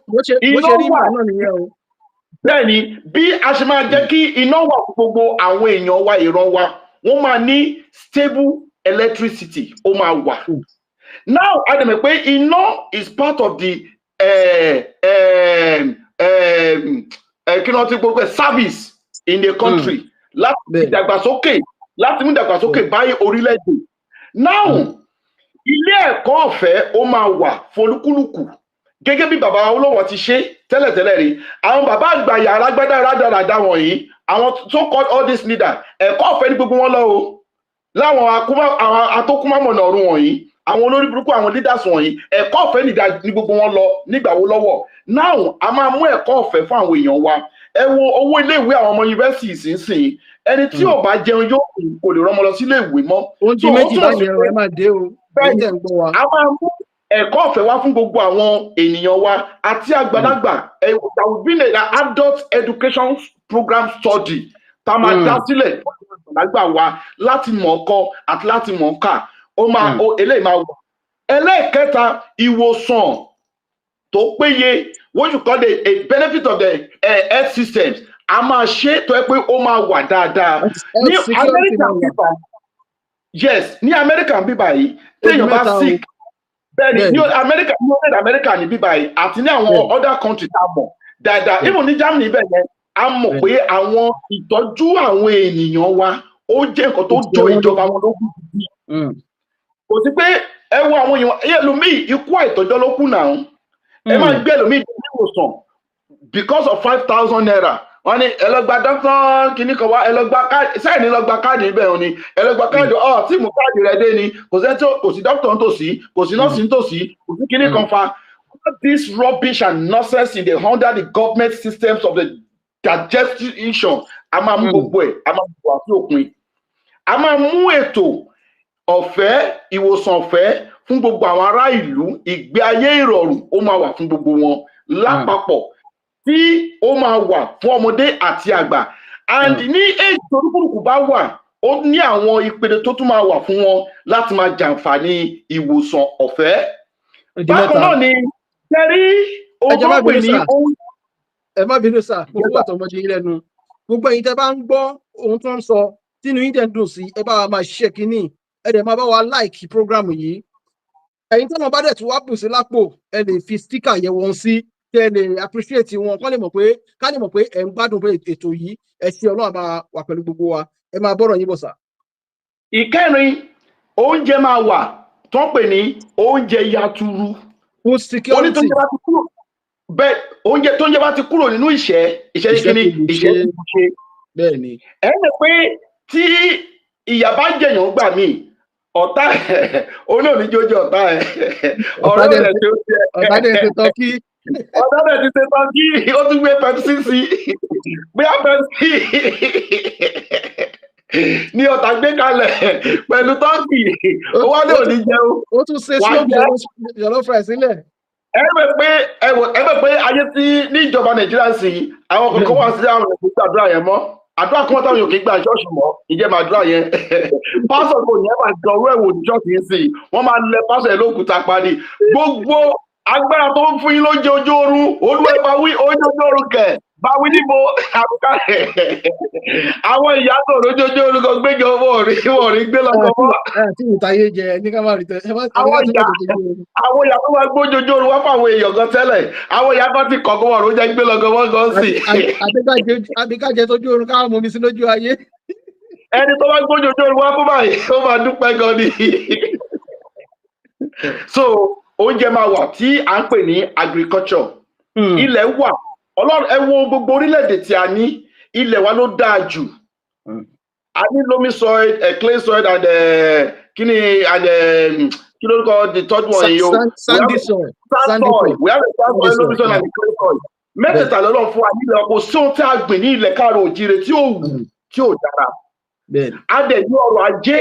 bó ṣe rí ìgbà náà nìyẹn o. Bẹ́ẹ̀ni, bí a ṣe máa jẹ́ kí iná wà fún gbogbo àwọn èèyàn wa, ìran wa, wọ́n máa ní stable electricity, ó máa wà. Now, a dẹ̀ mọ̀ pé iná is part of the kí ni wọ́n ti gbogbo service in the country láti ìdàgbàsókè, láti mú ìdàgbàsókè báyìí orílẹ̀-èdè. Now, ilé ẹ̀kọ́ ọ̀fẹ́, ó máa wà fún olúkúlùkù, gẹ́gẹ́ bí bàbá Awólọ́wọ̀ ti ṣe tẹ́lẹ̀tẹ́lẹ̀ rí. Àwọn bàbá àgbà yàrá gbádà rádaràda wọ̀nyí, àwọn so called all these leaders, ẹ̀kọ́ ọ̀fẹ́ ní gbogbo wọn lọ o. Láwọn atókùnmámọ̀nà ọ̀run wọ̀nyí, àwọn olórí burúkú, àwọn leaders wọ̀nyí, ẹ̀kọ́ ọ̀fẹ́ ní gbogbo wọn lọ nígbà wo lọ́wọ́. Now, a máa mú ẹ̀kọ́ ọ̀fẹ́ fún àwọn èèyàn wa. Ẹ wo owó iléèwé àwọn ọmọ yunifásitì ìsinsìnyí. Ẹni tí ò bá jẹun yóò kò lè rọmọ lọ sí iléèwé mọ́. Oúnjẹ méjì báyìí, ẹ máa dé o. Bẹ́ẹ̀, a máa mú ẹ̀kọ́ ọ̀fẹ́ wá fún gbogbo àwọn ènìyàn wa àti àgbàlagbà. There will be an adult education program study tá a máa dá sílẹ̀ fún àgbàlagbà wa láti mọ̀ ọkọ àti láti mọ̀ ọ́kà. Ó máa ó eléyìí máa wà. Ẹlẹ́ẹ̀kẹta, ìwòsàn tó péye, what you call the a benefit of the health systems, a máa ṣe tó yẹ pé ó máa wà dáadáa. Ní Amẹ́ríkà bíbá, yes, ní Amẹ́ríkà bíbá yìí, téèyàn bá sick, bẹ́ẹ̀ni, ní Amẹ́ríkà, ní orílẹ̀ Amẹ́ríkà ní bíbá yìí àti ní àwọn other countries tá a mọ̀ dáadáa, even ní Germany bẹ́ẹ̀ yẹn, a mọ̀ pé àwọn ìtọ́jú àwọn ènìyàn wa, ó jẹ́ nǹkan tó jọ ìjọba wọn lógún. Kò sí pé ẹ wo àwọn èèyàn ẹlòmíì, ikú àìtọ́jọ́ ló kù náà. Ẹ máa gbé ẹlòmíì dé ìwòsàn because of ₦5,000. Wọ́n ní ẹ lọ gba dókítà kìíní kan wá, ẹ lọ gba káàdì sẹ́yìn ní lọ gba káàdì níbẹ̀ òní, ẹ lọ gba káàdì ọ̀ tí mú káàdì rẹ dé ni. Kò sí kò sí dókítà nítòsí, kò sí nọ́ọ̀sì nítòsí, kò sí kìíní kan fa. All this rubbish and nonsense in the under the government systems of the digestion, a máa mú gbogbo ẹ̀, a máa mú wá sí òpin. A máa mú ètò ọ̀fẹ́, ìwòsàn ọ̀fẹ́ fún gbogbo àwọn ará ìlú. Ìgbé ayé ìrọ̀rùn, ó máa wà fún gbogbo wọn lápapọ̀, tí ó máa wà fún ọmọdé àti àgbà. And ní èyí tó olúkúlùkù bá wà, ó ní àwọn ìpele tó tún máa wà fún wọn láti máa jàǹfààní ìwòsàn ọ̀fẹ́. Bákan náà ni tẹ́rí ohun tó pè ní ohun. Ẹ má bínú sà, mo fún àtọmọdé yín lẹ́nu. Gbogbo ẹ̀yin tẹ́ bá ń gbọ́ ohun tó ń sọ, tínú yín dẹ̀ ń dùn sí, ẹ bá wa máa ṣiṣẹ́ kínní, ẹ dẹ̀ máa bá wa like program yìí. Ẹ̀yin tí wọ́n bá dẹ̀ tún wá bù sí lápò, ẹ lè fi sticker yẹ wọn sí, kí ẹ lè appreciate wọn, kọ́ lè mọ̀ pé ká lè mọ̀ pé ẹ̀ ń gbádùn pé ètò yìí. Ẹ ṣe, Ọlọ́run máa wà pẹ̀lú gbogbo wa. Ẹ máa bọ́rọ̀ yín bọ̀ sà. Ìkẹrin, oúnjẹ máa wà tó ń pè ní oúnjẹ yanturu. Food security. Bẹ́ẹ̀, oúnjẹ tó ń jẹ bá ti kúrò nínú ìṣẹ́, ìṣẹ́ kíni? Ìṣẹ́ ti ṣe. Bẹ́ẹ̀ ni. Ẹ lè pé tí ìyà bá jẹyàn gbà míì, ọ̀tá ẹ̀ olóòní jójó ọ̀tá ẹ̀ ọ̀rọ̀ rẹ̀ tó jẹ́. Ọ̀tá dẹ̀ ṣe turkey. Ọ̀tá rẹ̀ ti ṣe turkey, ó tún gbé Pepsi sí, bóyá Pepsi ní ọ̀tá gbé kalẹ̀ pẹ̀lú turkey, ó wá ní òní jẹun. Ó tún ṣe slow jollof rice sílẹ̀. Ẹ mọ̀ pé ayé tí ní ìjọba Nàìjíríà sí, àwọn kankan wà sí àwọn ènìyàn gbàdúrà yẹn mọ́. Àdúrà kan táwọn yòókì gbà ṣọ́ọ̀ṣì mọ́, ìjẹ́ máa àdúrà yẹn, pásọ̀ kò ní ẹ máa jọ ọrú ẹ̀wò ní ṣọ́ọ̀ṣì yìí sí, wọ́n máa lẹ pásọ̀ yẹn lókùúta parí. Gbogbo agbára tó ń fún yín lóúnjẹ ojú oorun, Olúwa ẹ bá wí, oúnjẹ ojú oorun kẹ̀ bá wí níbo àbúkà àwọn ìyá tó lójú ojú oorun kan gbéjọ wọn rí gbé lọ́kọ̀ mọ́. Tí ìtayé jẹ ní ká má rí tẹ. Àwọn ìyá tó máa gbójú ojú oorun wá fún àwọn èèyàn gan tẹ́lẹ̀, àwọn ìyá kan ti kọ̀ọ̀kan wọn ló jẹ́ gbé lọ́kọ̀ mọ́ gan sí. Àbíkájẹ tójú oorun káwọn mọ mi sí lójú ayé. Ẹni tó bá gbójú ojú oorun wá fún báyìí, ó máa dúpẹ́ gan ni. So oúnjẹ máa wà tí à ń pè ní agriculture. Ilẹ̀ wà. Ọlọ́run, ẹ wo gbogbo orílẹ̀-èdè tí a ní, ilẹ̀ wa ló dáa jù. A ní loamy soil, clay soil and kíni and kí ló ń kọ the third one yìí o? Sandy soil. Sand soil. We have a sand soil, loamy soil and clay soil. Mẹ́tẹ̀ẹ̀ta lọ́lọ́run fún wa nílẹ̀. Kò sí ohun tí a gbìn ní ilẹ̀ káàrọ̀ òjìrè tí ò wù tí ò dára. A dẹ̀ ní ọrọ̀ ajé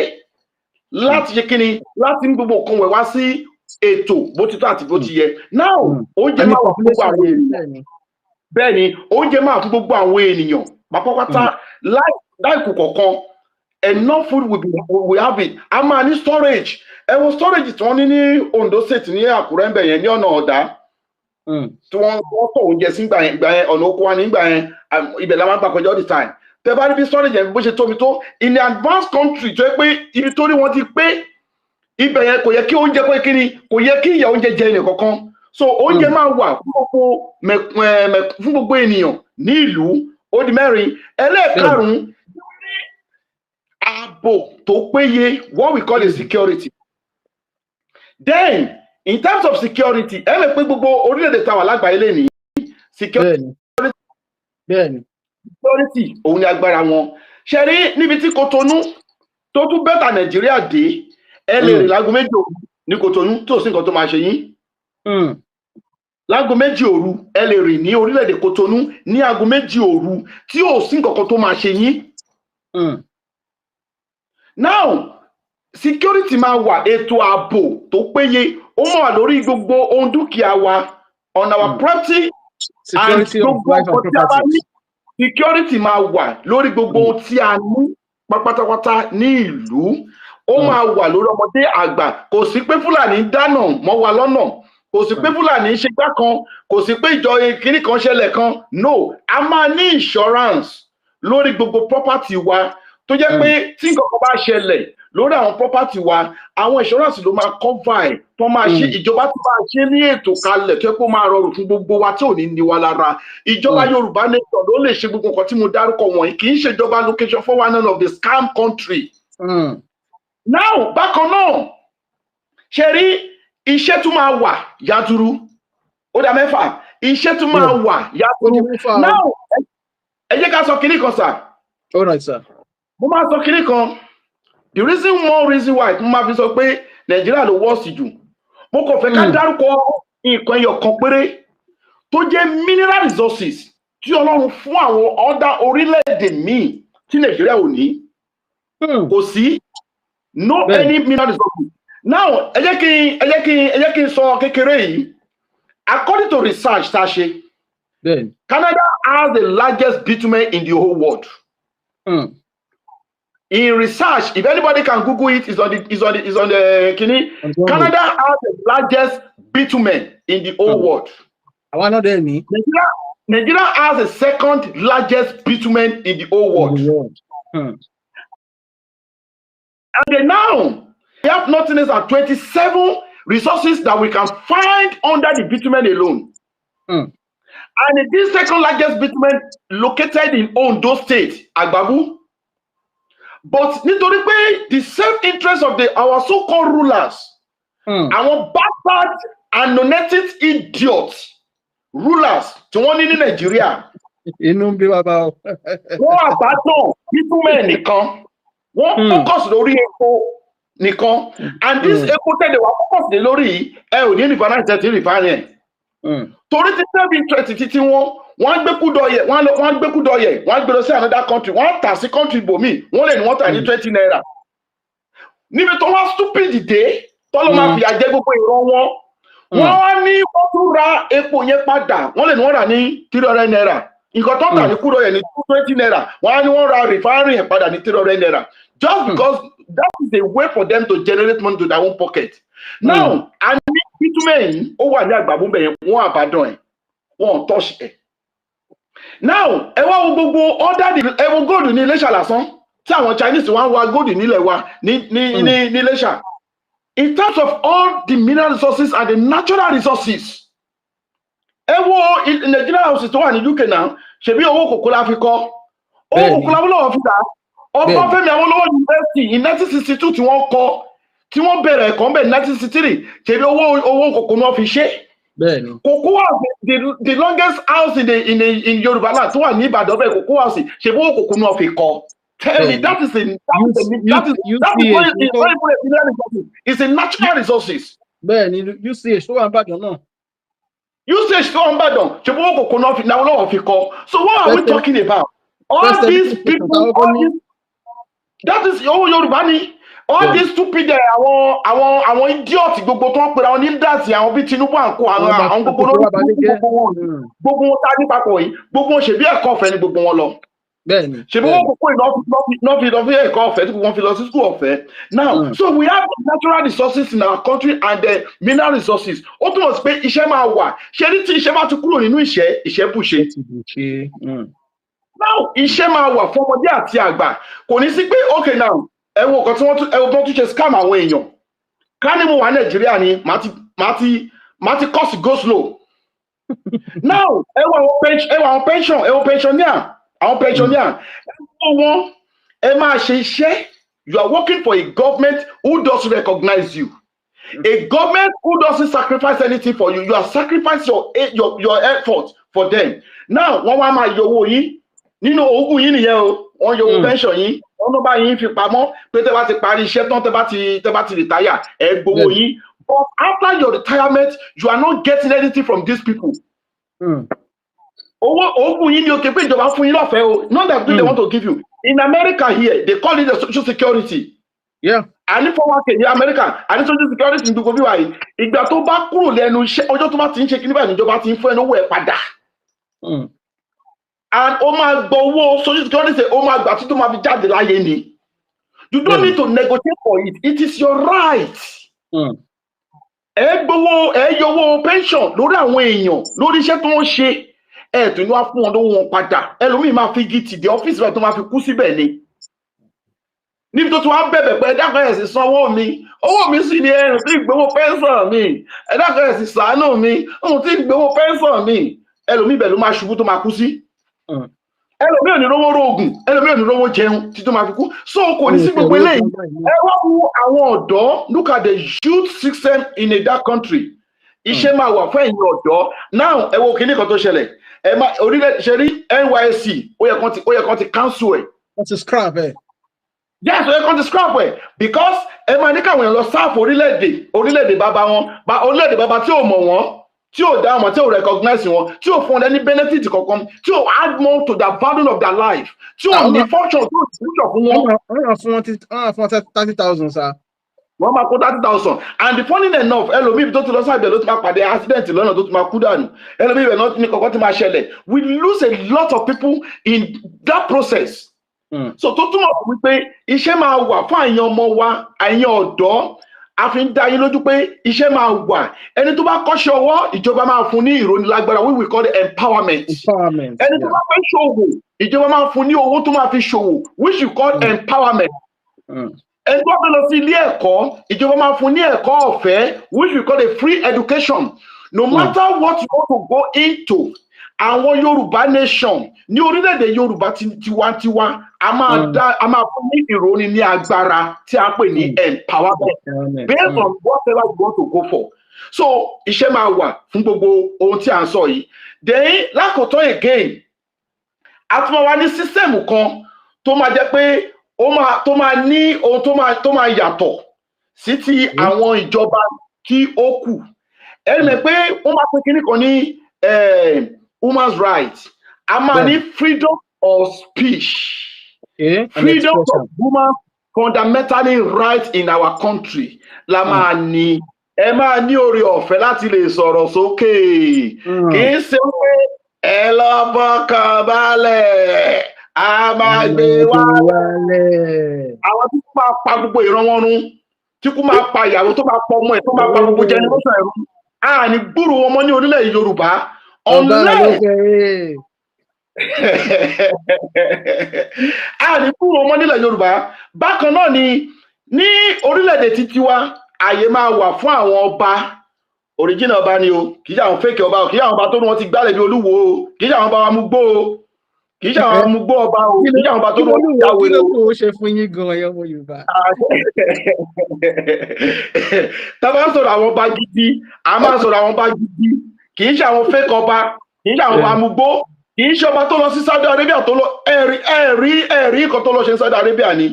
láti ṣe kíni, láti ní gbogbo nǹkan wẹ̀ wá sí ètò bó ti tó àti bó ti yẹ. Now, oúnjẹ máa wà fún gbogbo àwọn ènìyàn. Bẹ́ẹ̀ ni, oúnjẹ máa fún gbogbo àwọn ènìyàn pátápátá láìkù kọ̀ọ̀kan. Enough food will be, we have it. A máa ní storage. Ẹ wo storage tí wọ́n ní ní Ondo State, ní Àkúrẹ́ ńbẹ̀ yẹn, ní ọ̀nà Ọ̀dá tí wọ́n tọ̀ oúnjẹ sí gbà yẹn, ọ̀nà oko wa nígbà yẹn, ibẹ̀ la máa ń gbà kọjá all the time. Tẹ bá rí bí storage yẹn bó ṣe tóbi tó in the advanced country, tó yẹ pé ibi tó rí wọn ti pé ibẹ̀ yẹn, kò yẹ kí oúnjẹ pé kíni, kò yẹ kí ìyà oúnjẹ jẹ ẹnì kankan. So oúnjẹ máa wà fún gbogbo ènìyàn ní ìlú. Ó di mẹ́rin. Ẹlẹ́ẹ̀karùn-ún, ààbò tó péye, what we call a security. Then in terms of security, ẹ lè pé gbogbo orílẹ̀-èdè tá a wà lágbàáyé lè ní security. Bẹ́ẹ̀ni. Security òun ni agbára wọn ṣe rí níbi tí Kotonu tó tún better Nàìjíríà dé. Ẹ lè rìn láago 2 òru ní Kotonu tó sì nǹkan tó máa ṣe yín. Láago 2 òru, ẹ lè rìn ní orílẹ̀-èdè Kotonu ní aago 2 òru tí ò sí nǹkan kan tó máa ṣe yín. Now, security máa wà, ètò ààbò tó péye ó máa wà lórí gbogbo ohun dúkìá wa, on our property and Security of gbogbo life and nǹkan tí a bá property. ní. Security máa wà lórí gbogbo ohun tí a ní pátápátá ní ìlú. Ó máa wà lórí ọmọdé, àgbà. Kò sí pé Fúlàní ń dáná mọ́ wa lọ́nà, kò sí pé Fúlàní ń ṣe gbá kan, kò sí pé ìjọ kínní kan ṣẹlẹ̀ kan. No, a máa ní insurance lórí gbogbo property wa, tó jẹ́ pé tí nǹkan kan bá ṣẹlẹ̀ lórí àwọn property wa, àwọn insurance ló máa cover ẹ̀ tó máa ṣe. Ìjọba tó máa ṣe ní ètò kalẹ̀ tó yẹ kó máa rọrùn fún gbogbo wa tí ò ní ní wa lára. Ìjọba Yorùbá nation ló lè ṣe gbogbo nǹkan tí mo dárúkọ wọ̀nyí, kì í ṣèjọba location 419 of the scam country. Now, bákan náà, ṣe rí iṣẹ́ tún máa wà yanturu. Ó dá mẹ́fà. Iṣẹ́ tún máa wà Ó di yanturu. mẹ́fà o. Now, ẹ jẹ́ ká sọ kinní kan sà. All right, sir. Mo máa sọ kinní kan. The reason, one reason why mo máa fi sọ pé Nàìjíríà ló worst jù, mo kàn fẹ́ ká dárúkọ nǹkan ẹyọ kan péré tó jẹ́ mineral resources tí Ọlọ́run fún àwọn other orílẹ̀-èdè míì tí Nàìjíríà ò ní. Kò sí no any mineral resources. Now, ẹ jẹ́ kí n sọ kékeré yìí. According to research tá a ṣe, Canada has the largest bitumen in the whole world. In research, if anybody can Google it, is on the kini. Canada has the largest bitumen in the whole world. Àwa náà dẹ̀ ní. Nigeria has the second largest bitumen in the whole world. In the world. And then now, we have nothing less than 27 resources that we can find under the bitumen alone. And this second largest bitumen located in Ondo State, Agbabu. But nítorí pé the self-interest of the our so-called rulers, àwọn bastard and lunatic idiots rulers tí wọ́n ní ní Nàìjíríà. Inú ń bí bàbá o. Wọ́n abandon bitumen nìkan, wọ́n focus lórí epo nìkan. And this epo tẹ̀lé wa focus lé lórí yìí, ẹ ò ní refinery tẹ̀ refine ẹ̀, torí ti self interest títí wọn. Wọ́n á gbé crude oil, wọ́n á gbé crude oil, wọ́n á gbé lọ sí another country, wọ́n á tà sí country bòmíì. Wọ́n lè ní wọ́n tà ní ₦20. Níbi tó wá stupid dé, tọ́lọ́ máa fìyà jẹ gbogbo ìran wọn. Wọ́n wá ní wọ́n tún ra epo yẹn padà, wọ́n lè ní wọ́n rà ní ₦300. Nǹkan tó ń tà ní crude oil ní ₦220, wọ́n á ní wọ́n ra refinery yẹn padà ní ₦300, just because that is a way for them to generate money to their own pocket. Now, a ní bitumen yìí, ó wà ní àgbàbọ̀ yẹn, wọ́n abandon ẹ̀, wọ́n ò touch ẹ̀. Now, ẹ wá wo gbogbo other, ẹ wo gold ní Iléṣà lásán, tí àwọn Chinese wá ń wa gold nílẹ̀ wa ní ní Iléṣà. In terms of all the mineral resources and the natural resources, ẹ wo Nigeria House tó wà ní UK náà, ṣebí owó kòkó la fi kọ́ owó kòkó la lọ́wọ́ fi dà. Ọbáfẹ́mi Awólọ́wọ̀ University in 1962 tí wọ́n kọ́, tí wọ́n bẹ̀rẹ̀ ẹ̀kọ́ ńbẹ̀ ní 1963, ṣebí owó kòkó náà fi ṣe. Cocoa House, the longest house in Yorùbá land tó wà ní Ìbàdàn bẹ́ẹ̀, Cocoa House, ṣebí owó kòkó náà fi kọ́. Tell me, that is that is UCH not, it's ńkọ́? not even a mineral resources, it's a natural resources. Bẹ́ẹ̀ni, UCH tó wà ní Ìbàdàn náà. UCH tó wà ní Ìbàdàn, ṣebí owó kòkó náà fi náà lọ́wọ́ fi kọ́. So what are we talking about? All First these education people, táwọn kọ́ all ní. these, that is owó Yorùbá ni. All these stupid àwọn idiot gbogbo tó ń pera wọn ní leaders, àwọn bíi Tinubu àǹkó, àwọn gbogbo Àwọn lórí abalẹ̀ jẹ́. gbogbo wọn, gbogbo wọn tá a ní papọ̀ yìí, gbogbo wọn, ṣèbí ẹ̀kọ́ ọ̀fẹ́ ni gbogbo wọn lọ. Ṣèbí wọn kókó iná fi lọ fi ẹ̀kọ́ ọ̀fẹ́ tí wọ́n fi lọ sí school ọ̀fẹ́ now. So we have natural resources in our country and the mineral resources. Ó túmọ̀ sí pé iṣẹ́ máa wà. Ṣé ní tí iṣẹ́ bá ti kúrò nínú ìṣẹ́, ìṣẹ́ bùṣe. Ó ti bù ṣe. Now, iṣẹ́ máa wà fún ọmọdé àti àgbà. Kò ní sí pé, okay, now, ẹ wo nǹkan tí wọ́n tún, ẹ wo bí wọ́n tún ṣe scam àwọn èèyàn. Ká ní mo wà Nàìjíríà ni, màá ti cause go slow. Now, ẹ wo àwọn pension, ẹ wo pensioner, àwọn pensioner, ẹ wo wọn. Ẹ máa ṣe iṣẹ́, you are working for a government who doesn't recognize you, a government who doesn't sacrifice anything for you. You are sacrifice your effort for them. Now, wọ́n wá máa yọ owó yín nínú ogún yín nìyẹn o. Wọ́n yọ owó pension yín, wọ́n ló bá yín fi pamọ́ pé tẹ́ bá ti parí iṣẹ́ tán, tẹ́ bá ti retire, ẹ gbowó yín. But after your retirement, you are not getting anything from these people. Owó ogún yín ní òkè pé ìjọba fún yín lọ́fẹ̀ẹ́ o. Not that they want to give you. In America here, they call it the social security. Àní 401(k) ní America, àní social security ní gbogbo bíwá yìí. Ìgbà tó bá kúrò lẹ́nu iṣẹ́, ọjọ́ tó bá ti ń ṣe kíní báyìí, níjọba ti ń fún ẹ lówó ẹ̀ padà. And ó máa gbọ́ owó social security, ó máa gbà tí tó máa fi jáde láyé ni. You don't need to negotiate for it, it is your right. Ẹ gbowó, ẹ yọwọ́ pension lórí àwọn èèyàn, lórí iṣẹ́ tó ń ṣe, ẹ tún ní wá fún wọn lówó wọn padà. Ẹlòmíì máa fi igi tì dé ọ́fíìsì rẹ̀ tó máa fi kú síbẹ̀ ni, níbi tó tún wá bẹ̀bẹ̀ pé, "Ẹ dákun, ẹ sì sanwó mi, owó mi sì ni, ẹrùn tí ìgbowó pension mi, ẹ dákun, ẹ sì ṣàánú mi, ohun tí ìgbowó pension mi." Ẹlòmíì bẹ̀ ló máa ṣubú tó máa kú sí. Ẹlòmíì ò ní rówó róògùn, ẹlòmíì ò ní rówó jẹun tí tó máa fi kú. So kò ní sí gbogbo eléyìí. Ẹ wá wo àwọn ọ̀dọ́. Look at the youth system in a that country. Iṣẹ́ máa wà fún ẹ̀yin ọ̀dọ́. Now, ẹ wo kinní kan tó ṣẹlẹ̀. Ẹ má orílẹ̀ ṣe rí NYSC, ó yẹ kán ti cancel ẹ̀. Wọ́n ti scrap ẹ̀. Yes, ó yẹ kán ti scrap ẹ̀, because ẹ máa ní káwọn èèyàn lọ serve orílẹ̀-èdè bàbá wọn, bá orílẹ̀-èdè bàbá tí ò mọ̀ wọ́n, tí ò dá wọn, tí ò recognize wọn, tí ò fún wọn ní benefit kankan, tí ò add more to the value of their life, tí ò ní function, tí ò ní future fún wọn. Wọ́n máa fún wọn 30,000 sa. Wọ́n máa kó 30,000. And the funny enough, ẹlòmíì tó ti lọ sábẹ̀ ló ti máa pàdé accident lọ́nà tó ti máa kú dànù. Ẹlòmíì ibẹ̀ náà ní kọ̀ọ̀kan ti máa ṣẹlẹ̀. We lose a lot of people in that process. So tó túmọ̀ sí wípé iṣẹ́ máa wà fún àyàn ọmọ wa, àyàn ọ̀dọ́. A fi ń dá yín lójú pé iṣẹ́ máa wà. Ẹni tó bá kọ́ṣẹ́ ọwọ́, ìjọba máa fún ní ìrónilágbára, we will call it empowerment. Empowerment. Ẹni tó bá fẹ́ ṣòwò, ìjọba máa fún ní owó tó máa fi ṣòwò, which you call empowerment. Ẹni tó bá fẹ́ lọ sí ilé ẹ̀kọ́, ìjọba máa fún ní ẹ̀kọ́ ọ̀fẹ́, which we call a free education. No matter what you want to go into, àwọn Yorùbá nation ní orílẹ̀-èdè Yorùbá tiwantiwa, a máa dá, a máa fún ní ìròyìn ní agbára tí a pè ní empowerment Empowerment. based on whatever you want to go for. So iṣẹ́ máa wà fún gbogbo ohun tí a ń sọ yìí. Then, lákòótán again, A tún máa wá ní system kan tó máa jẹ́ pé ó máa tó máa ní ohun tó máa yàtọ̀ sí ti àwọn ìjọba tí ó kù. Ẹ rí mi pé wọ́n máa pín kinní kan ní human rights, a máa ní freedom of speech, Okay, and freedom expression. of human fundamentally right in our country la máa ní. Ẹ máa ní oore ọ̀fẹ́ láti lè sọ̀rọ̀ sókè. Kì í ṣe pé ẹ lọ bọ́kàn balẹ̀, a máa gbé wá Wálẹ̀. Àwọn tí kú máa pa gbogbo ìran wọn run, tí kú máa pa ìyàwó, tó máa pa ọmọ ẹ̀, tó máa pa gbogbo generation ẹ̀rú, a ní gbúrò wọn mọ́ ní orílẹ̀ Yorùbá Ọba unless ló fẹ́. A ní kúrò mọ́ nílẹ̀ Yorùbá. Bákan náà ni ní orílẹ̀-èdè títí wa, àyè máa wà fún àwọn ọba, original ọba ni o, kì í ṣe àwọn fake ọba o, kì í ṣe àwọn ọba tó ní wọ́n ti gbálẹ̀ bí Olúwo o, kì í ṣe àwọn ọba amúgbó o, kì í ṣe àwọn amúgbó ọba o, kì í ṣe àwọn ọba tó Kí ní ló wọ́n ti lù jáwé kí ló o. kó o ṣe fún yín gan, ẹyọ ọmọ Yorùbá? Tá a bá ń sọ̀rọ̀ àwọn ọba gidi, a máa ń sọ̀rọ̀ àwọn ọba gidi, kì í ṣe àwọn fake ọba, kì í ṣe àwọn ọba amúgbó, kì í ṣe ọba tó lọ sí Saudi Arabia, tó lọ ẹ̀rí ẹ̀rí ẹ̀rí nǹkan tó lọ ṣe ní Saudi Arabia ni,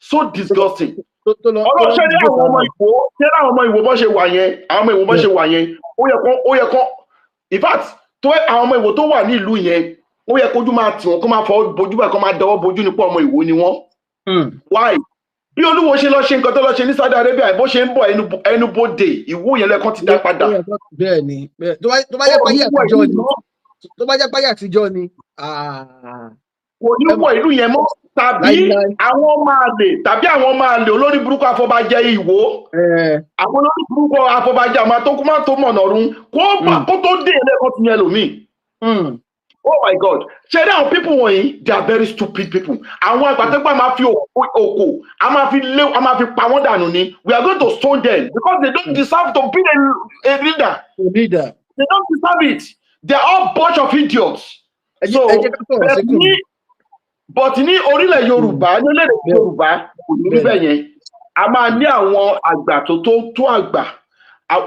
so disgusting. Tó lọ Ọlọ́run ṣe ní àwọn ọmọ Ìwó, ṣé ní àwọn ọmọ Ìwó bọ́ ṣe wà yẹn, àwọn ọmọ Ìwó bọ́ ṣe wà yẹn, ó yẹ kán, in fact, tó àwọn ọmọ Ìwó tó wà ní ìlú yẹn, ó yẹ kójú máa tì wọ́n, kó máa fọwọ́ bojú báyìí, kó máa dọwọ́ bojú nípa ọmọ Ìwó ni wọ́n. Why? Bí Olúwo ṣe lọ ṣe nǹkan tó lọ ṣe ní Saudi Arabia, bó ṣe ń bọ̀, ẹnubodè Ìwó yẹn lẹ́kàn ti dá padà. Bẹ́ẹ̀ ni, bẹ́ẹ̀. Tó bá jẹ́ páyé àtijọ́ ni, tó bá jẹ́ páyé àtijọ́ ni, ah, Kò ní wọ ìlú yẹn mọ́, tàbí Láíláí. àwọn máa lè, tàbí àwọn máa lè olórí burúkú afọbajẹ Ìwó, àwọn olórí burúkú afọbajẹ, àwọn tó kú má tó mọ̀nà ọ̀run kó bá kó tó dé ẹlẹ́kọ̀ọ́ ti yẹn lòmíì. Oh my God, ṣe rí àwọn people wọ̀nyí, they are very stupid people. Àwọn àgbàtẹ́gbà máa fi òkò, a máa fi lé, a máa fi pa wọ́n dànù ni. We are going to stone them because they don't deserve to be a leader. Leader. They don't deserve it. They are all bunch of idiots. Ẹ jẹ́ So ẹ jẹ́ ká sọ̀rọ̀ but síkùn. ní but ní orílẹ̀ Yorùbá, ní orílẹ̀ Yorùbá, kò ní rí bẹ́ẹ̀ yẹn. A máa ní àwọn àgbà tó tó tó àgbà.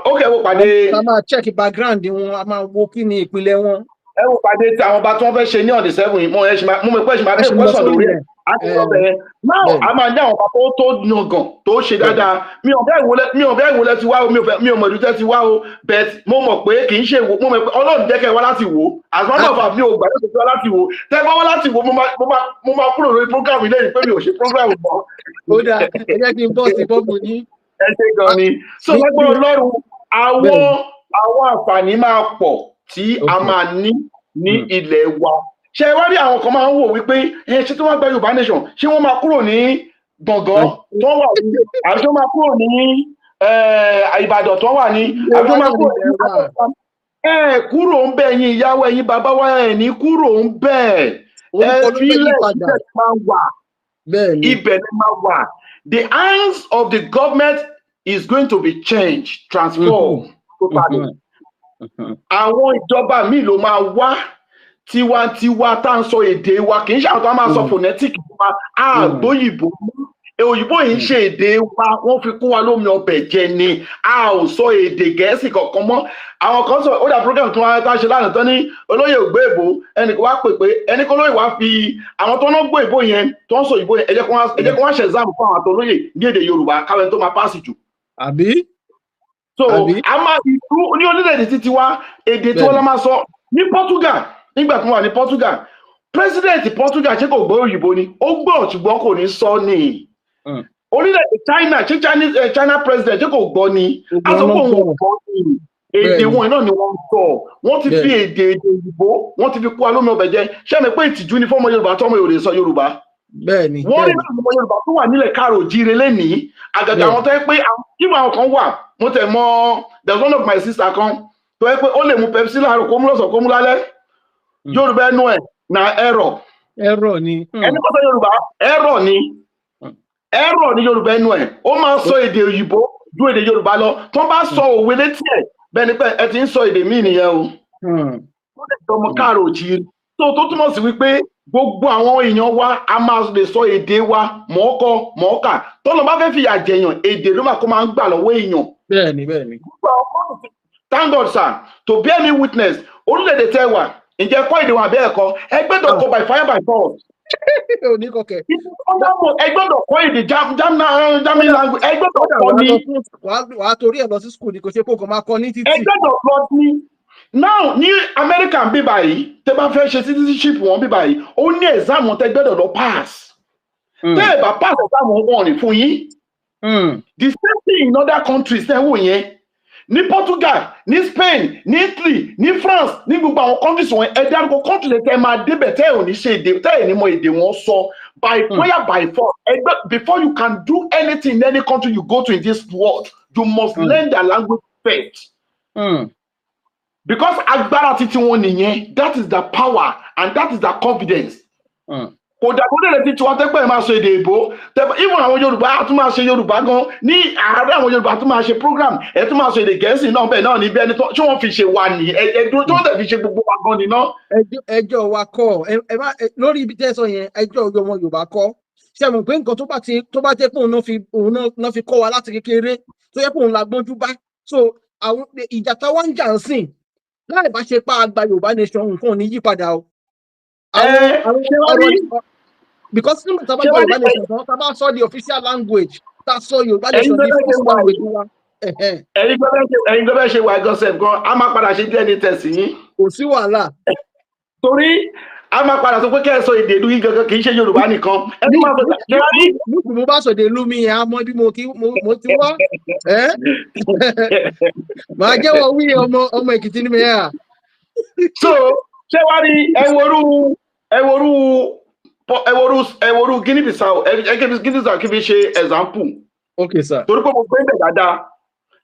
Ok, ẹ wo pàdé A máa check background wọn, a máa wo kí ni ìpìlẹ̀ wọn. Ẹ wo pàdé tí àwọn ọba tí wọ́n fẹ́ ṣe ní on the 7 yìí. Mo ẹ ṣì máa mo mọ̀ pé ẹ ṣì máa Ẹ ṣì bẹ̀rẹ̀ lọ question sórí lórí ẹ̀ ẹ̀. á ti lọ bẹ̀rẹ̀ now. A máa ní àwọn ọba tó tó yangàn, tó ṣe dáadáa. Mi ò bẹ́ẹ̀ ìwọlẹ̀ ti wá o, mi ò mọ̀ ìlú tẹ́ ti wá o, but mo mọ̀ pé kì í ṣe Ìwó. Mo mọ̀ pé Ọlọ́run jẹ́ kẹ́ ẹ wá láti wò. As a matter of fact, mi ò gbà láti wá láti wò. Tẹ́ bá wá láti wò, mo máa kúrò lórí program ilé yìí pé mi ò ṣe program mọ́. Ó dáa, ẹ jẹ́ kí n bọ́ sí bọ́ọ̀bù yín. Ẹ ṣe gan ni. So lágbára Ọlọ́run, àwọn àǹfààní máa pọ̀ tí a máa ní ní ilẹ̀ wa. Ṣé ẹ wá rí, àwọn kan máa ń wò wípé ẹ ṣé tí wọ́n gba Yorùbá nation, ṣé wọ́n máa kúrò ní Gbọ̀ngàn tó wà ní, àbí tó máa kúrò ní Ìbàdàn tó wà ní, àbí tó máa kúrò ní? Ẹ kúrò ń bẹ̀, ẹ̀yin ìyàwó, ẹ̀yin bàbá wa, ẹ̀ ní kúrò ń bẹ̀. Ẹ Orúkọ ló fẹ́ yí fílẹ̀ padà. síbẹ̀ máa wà. Bẹ́ẹ̀ ni. Ibẹ̀ ni máa wà. The hands of the government is going to be changed, transformed totally. Àwọn ìjọba míì ló máa wá, tiwantiwa tá à ń sọ èdè wa, kì í ṣe àwọn tó máa sọ phonetic wa. Àgbóyìnbó, òyìnbó yìí ń ṣe èdè wa, wọ́n fi kún wa lómi ọbẹ̀ jẹ ni. A ò sọ èdè Gẹ̀ẹ́sì kankan mọ́. Àwọn kan sọ, ó dà program tí wọ́n tá ṣe lánàá tán ní olóyè ògbé èbó, ẹnì kan wá pè pé ẹnì kan olóyè wá fi àwọn tó ń gbọ́ èbó yẹn, tó ń sọ òyìnbó yẹn, ẹ jẹ́ kó wá ṣe exam fún àwọn àtolóyè ní èdè Yorùbá, káwọn tó máa pass jù. Àbí? So Àbí? a máa ìlú ní orílẹ̀-èdè títí wa, èdè tí wọ́n lọ máa sọ ní Portugal. Nígbà tí wọ́n wà ní Portugal, president Portugal, ṣé kò gbọ́ òyìnbó ni? Ó gbọ́, ṣùgbọ́n kò ní sọ ni. Orílẹ̀-èdè China, ṣé Chinese, China president, ṣé kò gbọ́ ni? A sọ pé òun ò gbọ́ ni. Èdè wọn náà ni wọ́n ń sọ. Wọ́n ti fi èdè òyìnbó, wọ́n ti fi kó alómi ọbẹ̀ jẹ. Ṣé mi pé ìtìjú ni fọ́mọ Yorùbá tọ́mọ Yorùbá sọ Yorùbá? Bẹ́ẹ̀ ni. Wọ́n rí Bẹ́ẹ̀ ni. àwọn ọmọ Yorùbá tó wà nílẹ̀ káàrò jíire lénìí, àgàgà àwọn tó yẹ pé ìwà àwọn kan wà. Mo tẹ̀ mọ́, there's one of my sister kan tó yẹ pé ó lè mu Pepsi láàárọ̀, kó mú lọ́sàn, kó mú lálẹ́. Yorùbá ẹnu ẹ̀ na error. Error ni. Ẹni kó sọ Yorùbá, error ni. Error ni Yorùbá ẹnu ẹ̀. Ó máa sọ èdè òyìnbó ju èdè Yorùbá lọ. Tó bá sọ òwe létí ẹ̀, bẹ́ẹ̀ ni pé ẹ ti ń sọ èdè míì nìyẹn o. Ó lè sọ ọmọ káàrò òjíire tó tó túmọ̀ sí wípé gbogbo àwọn èèyàn wa, a máa lè sọ èdè wa mọ̀ọ́kọ mọ̀ọ́kà. Tọ́lọ́ bá fẹ́ fìyà jẹyàn, èdè ló máa kó máa ń gbà lọ́wọ́ èèyàn. Bẹ́ẹ̀ ni, bẹ́ẹ̀ ni. Thank God, sir, to bear me witness, orílẹ̀-èdè tẹ́ wà Ǹjẹ́ kọ́ èdè wọn àbẹ́ ẹ̀kọ́? Ẹ gbọ́dọ̀ kọ́ by fire by force. Oníkọ̀kẹ́. Ẹ gbọ́dọ̀ kọ́ èdè German language. Ẹ gbọ́dọ̀ kọ́ ní. Wàá torí ẹ̀ lọ sí school ni, kò ṣe kó kàn máa kọ́ ní títì. Ẹ gbọ́dọ̀ lọ sí. Now, ní America ń bí báyìí, tẹ́ bá fẹ́ ṣe citizenship wọn bí báyìí, ó ní exam tẹ́ gbọ́dọ̀ lọ pass. Tẹ́ ẹ bá pass exam, wọn ò ní fún yín. The same thing in other countries tẹ́ wò yẹn, ní Portugal, ní Spain, ní Italy, ní France, ní gbogbo àwọn countries wọn. Ẹ dárúkọ countries tẹ́ máa débẹ̀ tẹ́ ò ní ṣe èdè, tẹ́ ẹ̀ ní mọ èdè wọn sọ. By fire by force, ẹgbẹ́, before you can do anything in any country you go to in this world, you must learn their language first. Because agbára títí wọn nìyẹn. That is the power and that is the confidence. Kò dàgbò lè ti tiwa tẹ́pẹ́ máa sọ èdè ìbò. Even àwọn Yorùbá á tún máa ṣe Yorùbá gan ní àárẹ̀, àwọn Yorùbá tún máa ṣe program, ẹ̀ tún máa sọ èdè Gẹ̀ẹ́sì náà. Bẹ́ẹ̀ náà ní bí ẹni tí wọ́n fi ṣe wà ní ẹ̀ẹ́dúró tí wọ́n tẹ̀ fi ṣe gbogbo wa gan nìna. Ẹjọ́ wa kọ́ ẹ má lórí ibi tẹ́ sọ yẹn. Ẹjọ́ ọmọ Yorùbá kọ́. Ṣe mọ̀ pé nǹkan tó bá jẹ́ pé òun náà fi kọ́ wa láti kékeré, tó yẹ pé òun la gbọ́njú bá, so àwọn ìjà táwa ń jà ń sìn, láì bá ṣe pa àgbà Yorùbá nation, nǹkan ò ní yí padà o. Àwọn because nígbà tá a bá gba Yorùbá nation tán, tá a bá sọ the official language, tá a sọ Yorùbá nation the first language wa. Ẹ̀yin gbọ́dọ̀ ṣe wà gan sef gan, a máa padà ṣe DNA test yín. Kò sí wàhálà. Torí a máa padà sọ pé kẹ́ ẹ sọ èdè ìlú yín gangan, kì í ṣe Yorùbá nìkan. Ẹ tún máa sọ ṣe. Nígbà mo bá sọ èdè ìlú mi yẹn, á mọ bí mo kí mo ti wá. Màá jẹ́wọ́ wí, ọmọ Èkìtì ni mi yà. So ṣé wàá rí, ẹ worú Guinea Bissau, ẹ kí Guinea Bissau kí fi ṣe example. Okay, sir. Torí pé mo gbé bẹ̀ dáadáa.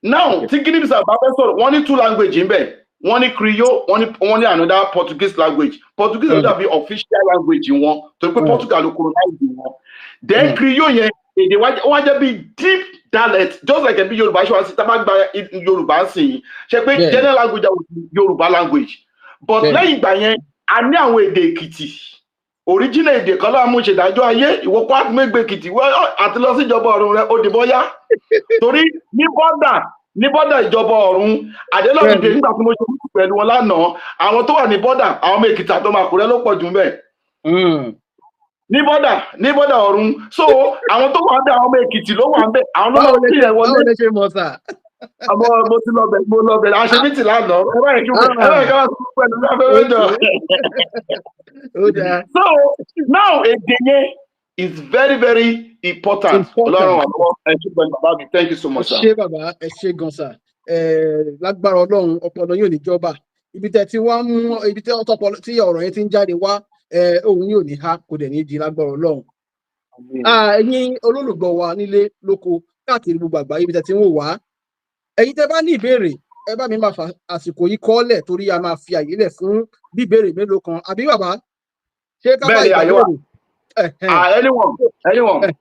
Now, tí Guinea Bissau bá fẹ́ sọ̀rọ̀, wọ́n ní two language ń bẹ̀. Wọ́n ní Creole, wọ́n ní another Portuguese language. Portuguese ló dàbí official language wọn, torí pé Portugal ló colonize wọn. Then Creole yẹn, èdè wá jẹ́ bí deep dialect, just like ẹbí Yorùbá ṣe wá sí. Tá bá gba Yorùbá sí i, ṣe pé general language àwọn Yorùbá language, but lẹ́yìn ìgbà yẹn, a ní àwọn èdè Èkìtì, original èdè kan láwọn ṣèdájọ́ ayé ìwọ kó àtúnmẹ́gbẹ̀ Èkìtì àti lọ sí ìjọba ọ̀run rẹ ó dìbò yá, torí ní border ìjọba ọ̀run àdélọ́dúndé. Nígbà tí mo ṣe mú pẹ̀lú wọn lánàá, àwọn tó wà ní border, àwọn ọmọ Èkìtì àtọmọ Àkúrẹ́ ló pọ̀ jù ńbẹ̀ ní border ọ̀run. So àwọn tó wà ń bẹ̀, àwọn ọmọ Èkìtì ló wà ń bẹ̀, àwọn ló lọ sí ẹ̀ wọlé. Àmọ́ mo ti lọ bẹ̀, mo lọ bẹ̀, a ṣe meeting lánàá. Ẹ bá yẹ kí wọ́n sọ pẹ̀lú afẹ́fẹ́ jọ. So now, èdè yẹn is very very important. Ọlọ́run àwọn ẹ ṣe pẹ̀lú bàbá mi. Thank you so much, sir. Ẹ ṣé bàbá, ẹ ṣé gan sir. Lágbára Ọlọ́run, ọpọlọ yóò ní jọba. Ibi tẹ́ tí wọ́n mú, ibi tẹ́ ọtọpọlọ tí ọ̀rọ̀ yẹn ti ń jáde wá, òun yóò ní ha, kò dẹ̀ ní di lágbára Ọlọ́run. Ẹ̀yin olólùgbọ́ wa nílé lóko káàkiri gbogbo àgbáyé, ibi tẹ́ ti ń wò wá, ẹ̀yin tẹ́ bá ní ìbéèrè, ẹ bá mi máa fa àsìkò yìí kọ́lẹ̀, torí a máa fi àyè lẹ̀ fún bíbéèrè mélòó kan. Àbí bàbá, ṣé ká bá ìgbà? Anyone, anyone.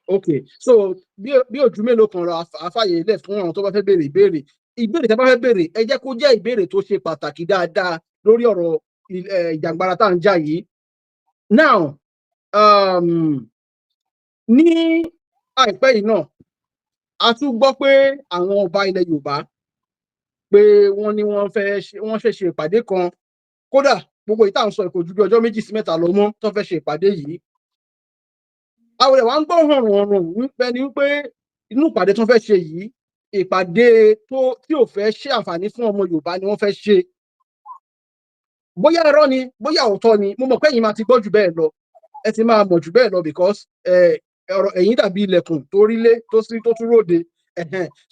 Ok, so bí ojú mélòó kan lọ, àfàyè lẹ̀ fún àwọn tó bá fẹ́ béèrè ìbéèrè. Ìbéèrè tẹ́ bá fẹ́ béèrè, ẹ jẹ́ kó jẹ́ ìbéèrè tó ṣe pàtàkì dáadáa lórí ọ̀rọ̀ ìjàngbara tá à ń jà yìí. Now, ní àìpẹ́ yìí náà, a tún gbọ́ pé àwọn ọba ilẹ̀ Yorùbá, pé wọ́n ní wọ́n fẹ́ ṣe ìpàdé kan. Kódà gbogbo ìta ń sọ, kò ju bí ọjọ́ 2 sí 3 lọ mọ́ tó fẹ́ ṣe ìpàdé yìí. Àwọn ẹ̀wà ń gbọ́ hànrùn hànrùn wípé ni wípé inú ìpàdé tó fẹ́ ṣe yìí, ìpàdé tó tí ò fẹ́ ṣe àǹfààní fún ọmọ Yorùbá ni wọ́n fẹ́ ṣe. Bóyá irọ́ ni, bóyá òótọ́ ni, mo mọ̀ pé ẹ̀yin máa ti gbọ́ jù bẹ́ẹ̀ lọ, ẹ ti máa mọ̀ jù bẹ́ẹ̀ lọ, because ọ̀rọ̀ ẹ̀yin dàbí ilẹ̀kùn tó rílé tó sí tó tún róde.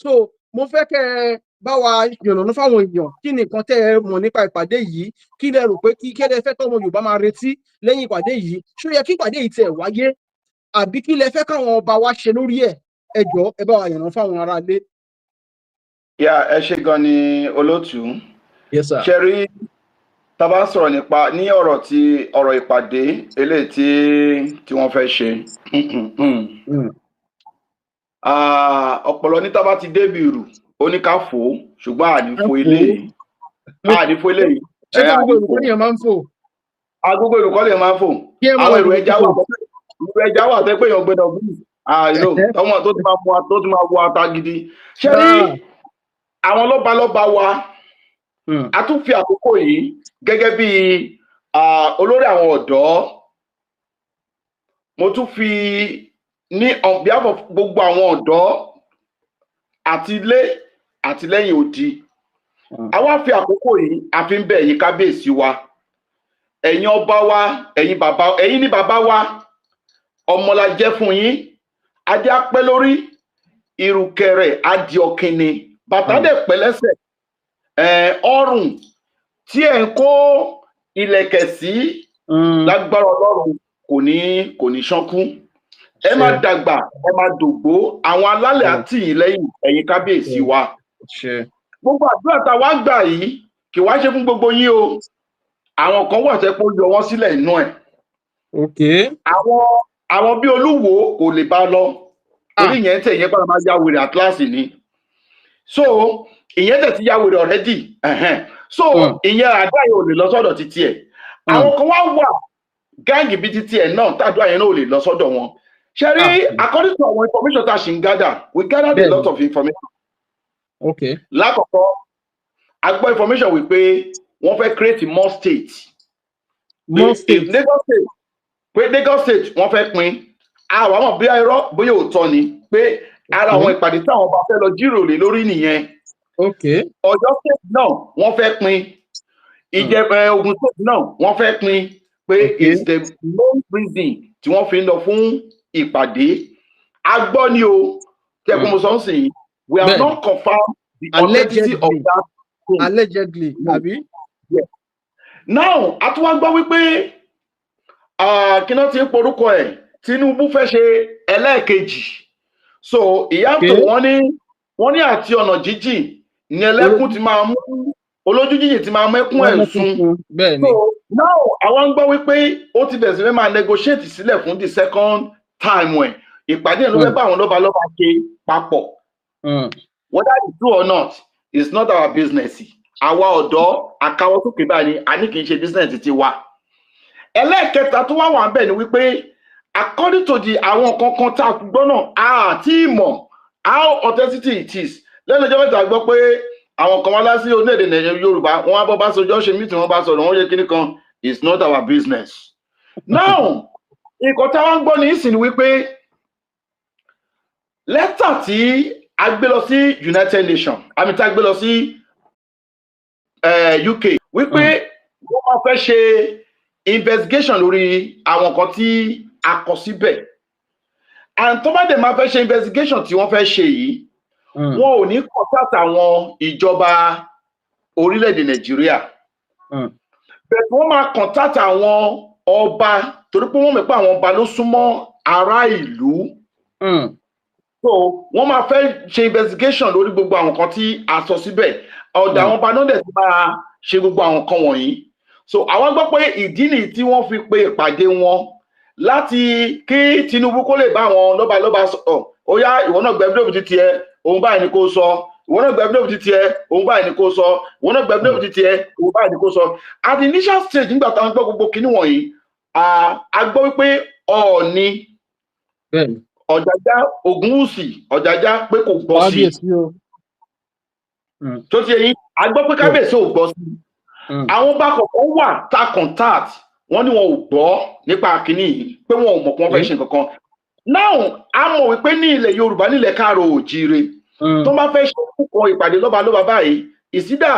So mo fẹ́ kẹ́ ẹ bá wa yànnàná fáwọn èèyàn, kí ni nǹkan tẹ́ ẹ mọ̀ nípa ìpàdé yìí? Kí lẹ rò pé kí lẹ fẹ́ tọ́mọ Yorùbá máa retí lẹ́yìn ìpàdé yìí? Ṣó yẹ kí ìpàdé yìí tiẹ̀ wáyé, àbí kí lẹ fẹ́ káwọn ọba wa ṣe lórí ẹ̀? Ẹ jọ̀ọ́, ẹ bá wa yànnàná fáwọn aráalé. Yà, ẹ ṣe gan ni, olótùú. Yes, sir. Ṣe rí, tá a bá sọ̀rọ̀ nípa ní ọ̀rọ̀ tí ọ̀rọ̀ ìpàdé eléyìí tí wọ́n fẹ́ ṣe, ọ̀pọ̀lọ ní tá a bá ti débi ìrù, ó ní ká fò ó, ṣùgbọ́n àní fò eléyìí, àní fò eléyìí. Ṣé kí gbogbo olùkọ́ nìyẹn máa ń fò? Agogo olùkọ́ lè máa ń fò. Àwọn èrò ẹja wà, èrò ẹja wà tẹ́ pé èèyàn gbọ́dọ̀ bí àìlò tọmọ tó ti máa wọ ata gidi. Ṣé rí àwọn lọ́balọ́ba wa A tún fi àkókò yìí gẹ́gẹ́ bí olórí àwọn ọ̀dọ́, mo tún fi ní on behalf of gbogbo àwọn ọ̀dọ́ àti ilé àti lẹ́yìn odi, a wá fi àkókò yìí, a fi ń bẹ̀ ẹ̀yin kábíyèsí wa, ẹ̀yin ọba wa, ẹ̀yin bàbá, ẹ̀yin ní bàbá wa, ọmọ la jẹ́ fún yín. Adé á pẹ́ lórí, ìrùkẹ̀rẹ̀ á di ọ̀kìnì, bàtà dẹ̀ pẹ́ lẹ́sẹ̀, ọrùn tí ẹ̀ ń kó ìlẹ̀kẹ̀ sí, lágbára Ọlọ́run, kò ní ṣánkú. Ẹ má dàgbà, ẹ má dògbó, àwọn alálẹ̀ á tì yín lẹ́yìn, ẹ̀yin kábíyèsí wa. Gbogbo àdúrà tá a wá gbà yìí, kì wá ṣe fún gbogbo yín o. Àwọn kan wà tẹ́ pé ó yọ wọ́n sílẹ̀ inú ẹ̀. Àwọn bí Olúwo kò lè bá lọ torí ìyẹn tẹ̀, ìyẹn padà máa ya wèrè atlas ni. So ìyẹn tẹ̀ ti ya wèrè already, ẹ̀hẹ́n. So ìyẹn, àdúrà yẹn ò lè lọ sọ́dọ̀ títí ẹ̀. Àwọn kan wá wà, gang bíi títí ẹ̀ náà, tàdúrà yẹn náà ò lè lọ sọ́dọ̀ wọn. Ṣe rí, according to àwọn information tá a ṣì ń gather, we gathered a lot of information. Lákọ̀ọ́kọ́, a gbọ́ information wípé wọ́n fẹ́ create more states. More states. Lagos State, pé Lagos State wọ́n fẹ́ pín. Àwọn àmọ́ bí irọ́, bóyá òótọ́ ni, pé ara àwọn ìpàdé táwọn bá fẹ́ lọ jíròrò lé lórí nìyẹn. Ọ̀yọ́ State náà wọ́n fẹ́ pín, Ìjẹ̀bú, Ògùn State náà wọ́n fẹ́ pín, pé is the main reason tí wọ́n fi ń lọ fún ìpàdé. A gbọ́ ni o, tí ẹ kó mo sọ ń sìn, we have not confirmed the authenticity of Allegedly. that thing. Allegedly, No. àbí? Now, a tún wá gbọ́ wípé kí náà ti ń porúkọ ẹ̀, Tinubu fẹ́ ṣe ẹlẹ́ẹ̀kejì. So ìyá tó wọ́n ní àti ọ̀nà jíjìn ní ẹlẹ́kùn ti máa mú, olójú jíjìn ti máa mẹ́kún ẹ̀ sun. Bẹ́ẹ̀ ni. So now, àwọn ń gbọ́ wípé ó ti bẹ̀rẹ̀ sí fẹ́ máa negotiate sílẹ̀ fún the second time ẹ̀. Ìpàdé ẹ̀ ló fẹ́ bá àwọn lọ́balọ́ba ṣe papọ̀. Whether it's true or not is not our business. Àwa ọ̀dọ́ àkáwọ́ sókè báyìí ni a ní kì í ṣe business ti wa. Ẹlẹ́ẹ̀kẹta tó wá wà ń bẹ̀ ni wípé according to the àwọn kankan tá a gbọ́ náà, a àti ìmọ̀ how authenticity it is, lẹ́nu ọjọ́ mẹ́ta, gbọ́ pé àwọn kan wá lá sí orílẹ̀-èdè Nàìjíríà, Yorùbá, wọ́n wá bọ́ bá sọjọ́ ṣe meeting, wọ́n bá sọ̀rọ̀, wọ́n ṣe kíní kan. It's not our business. Now, nǹkan táwọn ń gbọ́ ní ìsìn ni wípé lẹ́tà tí a gbé lọ sí United Nations, àmì tá a gbé lọ sí UK, wípé wọ́n máa fẹ́ ṣe investigation lórí àwọn nǹkan tí a kọ síbẹ̀, and tó bá dẹ̀ máa fẹ́ ṣe investigation tí wọ́n fẹ́ ṣe yìí, wọn ò ní contact àwọn ìjọba orílẹ̀-èdè Nàìjíríà, bẹ́ẹ̀ wọ́n máa contact àwọn ọba, torí pé wọ́n mọ̀ pé àwọn ọba ló súnmọ́ ará ìlú. So wọ́n máa fẹ́ ṣe investigation lórí gbogbo àwọn kan tí a sọ síbẹ̀. Ọ̀dọ̀ àwọn ọba náà dẹ̀ ti máa ṣe gbogbo àwọn kan wọ̀nyí. So àwọn gbọ́ pé ìdí nìyí tí wọ́n fi pe ìpàdé wọn, láti kí Tinubu kó lè bá àwọn lọ́balọ́ba sọ̀rọ̀. Ó yá, ìwọ náà gbẹ fídíò ti tiẹ̀, òun báyìí ni kò sọ. Ìwọ náà gbẹ fídíò ti tiẹ̀, òun báyìí ni kò sọ. Ìwọ náà gbẹ fídíò ti tiẹ̀, òun báyìí ni kò sọ. At the initial stage, nígbà táwọn gbọ́ gbogbo kinní wọ̀nyí, a gbọ́ wípé Ọọ̀ni, Ọ̀jájá Ògúnwùsì, Ọ̀jájá, pé kò gbọ́ sí. Kábíyèsí o. Tó ti yẹn, a gbọ́ pé kábíyèsí ò gbọ́ sí. Àwọn bá kọ̀ọ̀kan wà tá contact, wọ́n ní wọn ò gbọ́ nípa kínní yìí, pé wọn ò mọ̀ pé wọ́n fẹ́ ṣe nǹkan kan. Now, a mọ̀ wípé ní ilẹ̀ Yorùbá, nílẹ̀ káàrọ̀ òjíire, tó bá fẹ́ ṣe kókó ìpàdé lọ́balọ́ba báyìí, ìsídà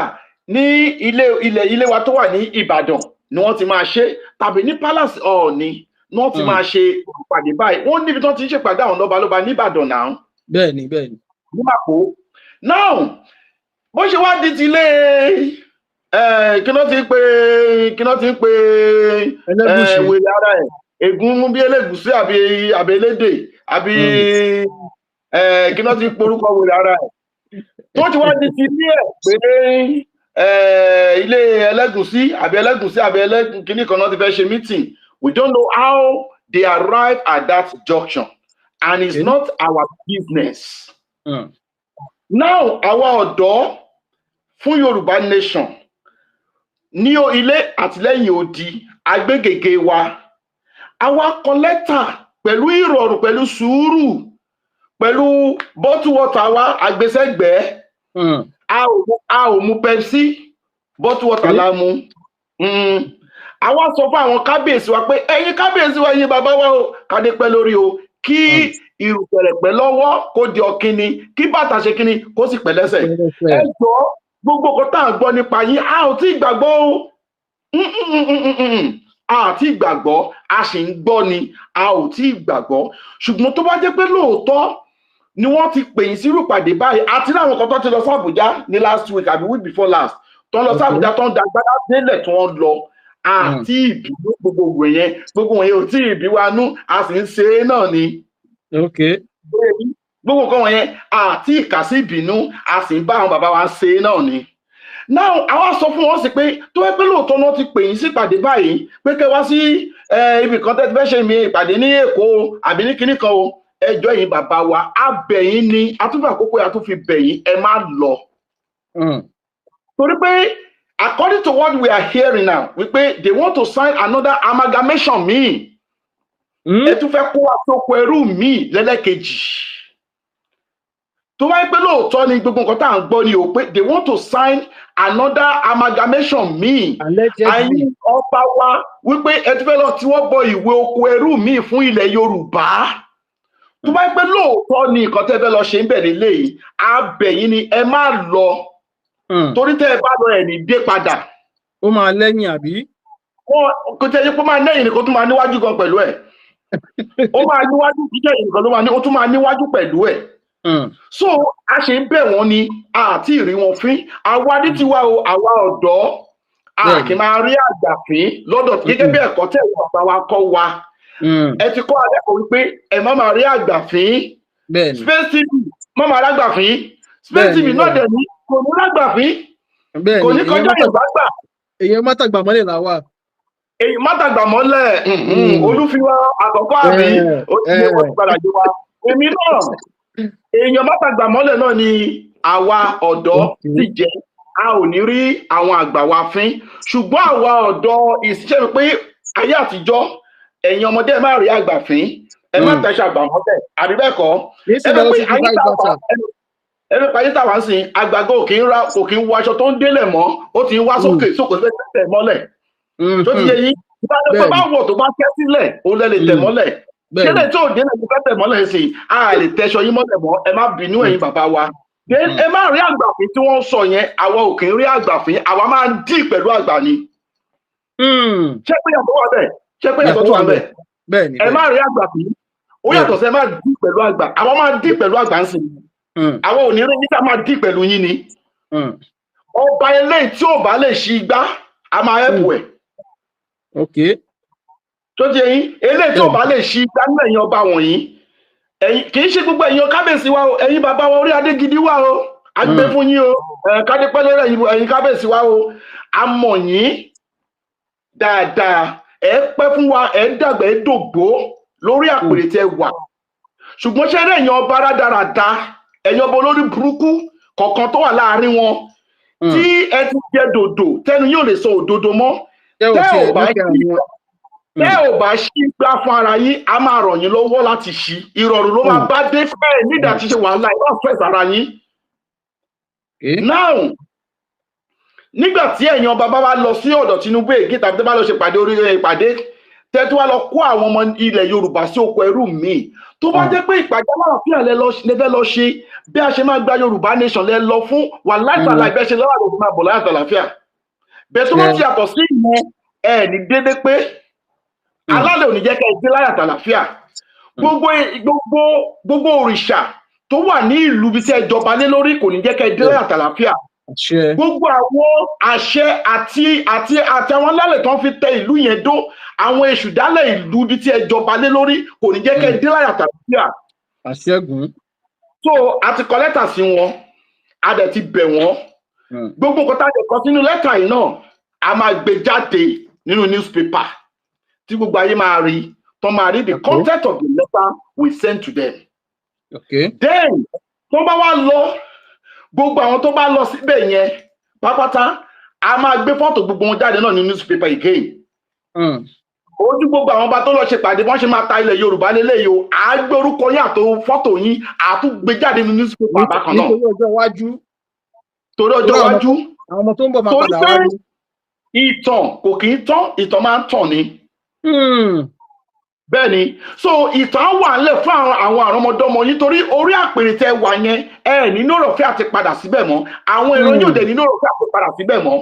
ní ilé ilẹ̀ ilé wa tó wà ní Ìbàdàn ni wọ́n ti máa ṣe, tàbí ní palace Ọọ̀ni ni wọ́n ti máa ṣe ìpàdé báyìí. Wọ́n níbi tí wọ́n ti ń ṣèpàdé àwọn lọ́balọ́ba ní Ìbàdàn náà. bẹ́ẹ̀ ni bẹ́ẹ̀ ni. Ní Màpó. Now, bó ṣe wá di ti ilé, kí ló ti ń pè, kí ló ti ń pè? Ẹlẹ́gùṣí. Wèrè ara ẹ̀, ègún bí Elégùṣí àbí elédè àbí kí ló ti ń porúkọ wèrè ara ẹ̀, tó ti wá di ti ilé ẹ̀ pé ilé Ẹlẹ́gùṣí àbí Ẹlẹ́gùṣí àbí ẹlẹ́gùn kìíní kan náà ti fẹ́ ṣe meeting. We don't know how they arrive at that junction, and it's not our business. Now, àwa ọ̀dọ́ fún Yorùbá Nation ní ilé àtìlẹ́yìn odi, agbégègé wa, àwa kọ lẹ́tà pẹ̀lú ìrọ̀rùn, pẹ̀lú sùúrù, pẹ̀lú bottle water wa àgbésẹ́gbẹ̀ẹ́. A ò mu Pepsi. Bottle water la mu. Àwa sọ fún àwọn kábíyèsí wa pé ẹ̀yin kábíyèsí wa, ẹ̀yin bàbá wa o, kádé pẹ́ lórí o, kí ìrùkẹ̀rẹ̀ pẹ́ lọ́wọ́ kó di ọ̀kíni, kí bàtà ṣe kíni kó sì pẹ́ lẹ́sẹ̀. Ẹ jọ, gbogbo nǹkan tá à ń gbọ́ nípa yín, a ò tí ì gbàgbọ́ o. A ò tí ì gbàgbọ́, a sì ń gbọ́ ni, a ò tí ì gbàgbọ́. Ṣùgbọ́n tó bá jẹ́ pé lóòótọ́ ni wọ́n ti pè yín sírú ìpàdé báyìí, àti láwọn kan tó ti lọ sí Àbújá ní last week àbí week before last, tó ń lọ sí Àbújá, tó ń da agbádá délẹ̀, tó ń lọ, àti ìbínú gbogbo yẹn ò tí ì bí wa nú, a sì ń ṣe é náà ni. Gbogbo nǹkan wọ̀nyẹn àti ìkàsí ìbínú, a sì ń bá àwọn bàbá wa ṣe é náà ni. Now, àwa sọ fún wọn sí pé tó wẹ́ pé lóòótọ́ náà ti pè yín sí ìpàdé báyìí pé kẹ́ wá sí ibì kan tẹ́ ti fẹ́ ṣe mi ìpàdé ní Èkó o, àbí ní kinní kan o, ẹjọ́ yín bàbá wa, á bẹ̀ yín ní àtúntò àkókò yà tó fi bẹ̀ yín, ẹ má lọ. Torí pé according to what we are hearing now, wípé they want to sign another amalgamation míì. Ẹ tún fẹ́ kó àtòkò ẹrú míì lẹ́lẹ́kejì. Tó bá yẹ pé lóòótọ́ ni gbogbo nǹkan tá à ń gbọ́ ni o, pé they want to sign another amalgamation míì. Allegedly. Àyìn ọba wa, wípé ẹ tún fẹ́ lọ tí wọ́n bọ ìwé oko ẹrú míì fún ilẹ̀ Yorùbá. Tó bá yẹ pé lóòótọ́ ni nǹkan tẹ́ fẹ́ lọ ṣe ń bẹ̀ lélẹ́yìí, á bẹ̀ yín ni, ẹ má lọ. Torí tẹ́ ẹ bá lọ, ẹ̀ ní dé padà. Ó máa lẹ́yìn, àbí? Wọn kò tẹ́ ẹ pé ó máa lẹ́yìn nìkan, tó máa níwájú gan pẹ̀lú ẹ̀. Ó máa níwájú, jíjẹ́ nìkan ló máa ní, ó tún máa níwájú pẹ̀lú ẹ̀. So a ṣe ń bẹ̀ wọ́n ni, àti ìrí wọn fín. Àwa ní tiwa o, àwa ọ̀dọ́, a kì í máa rí àgbà fín lọ́dọ̀, gẹ́gẹ́ bí ẹ̀kọ́ tẹ̀ wọ́n bàbá wa kọ́ wa. Ẹ ti kọ́ alẹ́kọ̀ọ́ wípé ẹ má máa rí àgbà fín. Space TV má máa rágbà fín. Space TV náà dẹ̀ ní kò ní rágbà fín, kò ní kọjá Yorùbá gbà. Èèyàn má tàgbà mọ́lẹ̀ là wà. Èyí má tàgbà mọ́lẹ̀. Olúfiwa àkọ́kọ́, àbí? Ó ti yé wọ́n, ti padà yé wa. Èmi náà, èèyàn má tàgbà mọ́lẹ̀ náà ni àwa ọ̀dọ́ sì jẹ́. A ò ní rí àwọn àgbà wa fín, ṣùgbọ́n àwa ọ̀dọ́ ìṣiṣẹ́ mi pé ayé àtijọ́, ẹ̀yin ọmọdé, ẹ má rí àgbà fín, ẹ má tẹ̀sẹ̀ àgbà mọ́lẹ̀, àbí bẹ́ẹ̀ kọ́? Nísìnyí Ẹ lọ pé sí ayé five táwa bàtà. Ẹnu pàdé táwa ń sìn, àgbàgbọ́ ò kì í ra, kò kì í wọ aṣọ tó ń délẹ̀ mọ́, ó ti ń wá sókè sókè, fẹ́ tẹ̀ mọ́lẹ̀. Tó ti yẹ yín, ìbáraẹni bá wọ̀ tó bá kẹ́ sílẹ̀, òun lẹ lè tẹ̀ mọ́lẹ̀. Kílẹ̀ tí ò délẹ̀ tó fẹ́ tẹ̀ mọ́lẹ̀ sí i, a lè tẹṣọ yín mọ́lẹ̀ mọ́. Ẹ má bínú, ẹ̀yin bàbá wa. Then, ẹ má rí àgbàfín tí wọ́n ń sọ yẹn, àwa ò kì í rí àgbàfín, àwa máa ń dì pẹ̀lú àgbà ni. Ṣé pé yàtọ̀ wà bẹ́ẹ̀? Ṣé pé yàtọ̀ tó wà bẹ́ẹ̀? Bẹ́ẹ̀ni. Ẹ má rí àgbàfín, ó yàtọ̀ sí ẹ má dì pẹ̀lú àgbà. Àwa máa dì pẹ̀lú àgbà ń sìn. Àwa ò ní rí níta, máa dì pẹ̀lú yín ni. Ọba eléyìí tí ò bá lè ṣí igbá, a máa ẹ̀pù ẹ̀. Tó ti yẹn, eléyìí tí ò bá lè ṣí igbá nínú ẹ̀yin ọba wọ̀nyí, ẹ̀yin, kì í ṣe gbogbo ẹ̀yin kábíyèsí wa o, ẹ̀yin bàbá wa, orí adé gidi wa o, a gbé fún yín o, ẹ̀ kádé pẹ́ lórí ẹ̀yin kábíyèsí wa o, a mọ̀ yín dáadáa, ẹ pẹ́ fún wa, ẹ dàgbà, ẹ dògbó lórí àpèrè tẹ wà. Ṣùgbọ́n ṣé ẹ̀yin ọba rádaràda, ẹ̀yin ọba olórí burúkú kọ̀ọ̀kan tó wà láàrin wọn, tí ẹ ti jẹ dòdò tẹnu yóò lè sọ òdodo mọ́, tẹ́ ò tẹ́ tiẹ̀ ò bá nífẹ̀ẹ́ ṣí àwọn tẹ́ ò bá ṣí gbá fún ara yín, a máa rọ̀ yín lọ́wọ́ láti ṣí. Ìrọ̀rùn ló máa bá dé fẹ́ẹ̀ nígbà tí ṣe wàhálà ẹ bá fẹ́ sára yín. Now, nígbà tí ẹ̀yin ọba bá wá lọ sí ọ̀dọ̀ Tinubu ègé, tàbí tẹ́ bá lọ ṣe ìpàdé orí ìpàdé, tẹ́ tó wá lọ kó àwọn ọmọ ilẹ̀ Yorùbá sí oko ẹrú míì, tó bá jẹ́ pé ìpàdé aláàfíà lẹ fẹ́ lọ ṣe, bí a ṣe máa gba Yorùbá nation lẹ lọ fún wà láìpàlà ìbẹ́ ṣe lọ́wọ́ àti máa bọ̀ láyàtọ̀ àlàáfíà bẹ́ẹ̀. Tó bá ti yàtọ̀ sí ìyẹn, ẹ ní dédé pé alálẹ̀ ò ní jẹ́ kẹ́ ẹ dé láyàtọ̀ àlàáfíà. Gbogbo òrìṣà tó wà ní ìlú ibi tí ẹ jọba lé lórí kò ní jẹ́ kẹ́ ẹ dé láyàtọ̀ àlàáfíà. Àṣẹ. Gbogbo àwọn àṣẹ àti àwọn alálẹ̀ tó ń fi tẹ ìlú yẹn dó, àwọn èṣù dálẹ̀ ìlú ibi tí ẹ jọba lé lórí kò ní jẹ́ kẹ́ ẹ dé láyàtọ̀ àlàáfíà. Àṣẹgùn. So a ti kọ lẹ́tà sí wọn, a dẹ̀ ti bẹ̀ wọ́n. Gbogbo nǹkan tá a lè kọ sínú lẹ́tà yìí náà, a máa gbé jáde nínú newspaper tí gbogbo ayé máa rí, tó máa rí the content of the letter we send to them. Then tó bá wá lọ, gbogbo àwọn tó bá lọ síbẹ̀ yẹn pátápátá, a máa gbé fọ́tò gbogbo wọn jáde náà ní newspaper again. Ojú gbogbo àwọn ọba tó lọ ṣe pàdé, wọ́n ṣe máa ta ilẹ̀ Yorùbá lélẹ́yìí o, à á gbé orúkọ yín àti fọ́tò yín, à á tún gbé jáde ní newspaper bákan náà. Nítorí ọjọ́ iwájú. Torí ọjọ́ iwájú. Àwọn ọmọ tó ń bọ̀ máa Torí padà pé wá ní. ìtàn kò kì í tán, ìtàn máa ń tàn ni. Bẹ́ẹ̀ ni. So ìtàn á wà ńlẹ̀ fún àwọn àrọ́mọdọ́mọ yín, torí orí àpèrè tẹ wà yẹn, ẹ nínú ọ̀rọ̀ fẹ́ àti padà síbẹ̀ mọ́. Àwọn èrò yóò dẹ̀ nínú ọ̀rọ̀ fẹ́ àti padà síbẹ̀ mọ́.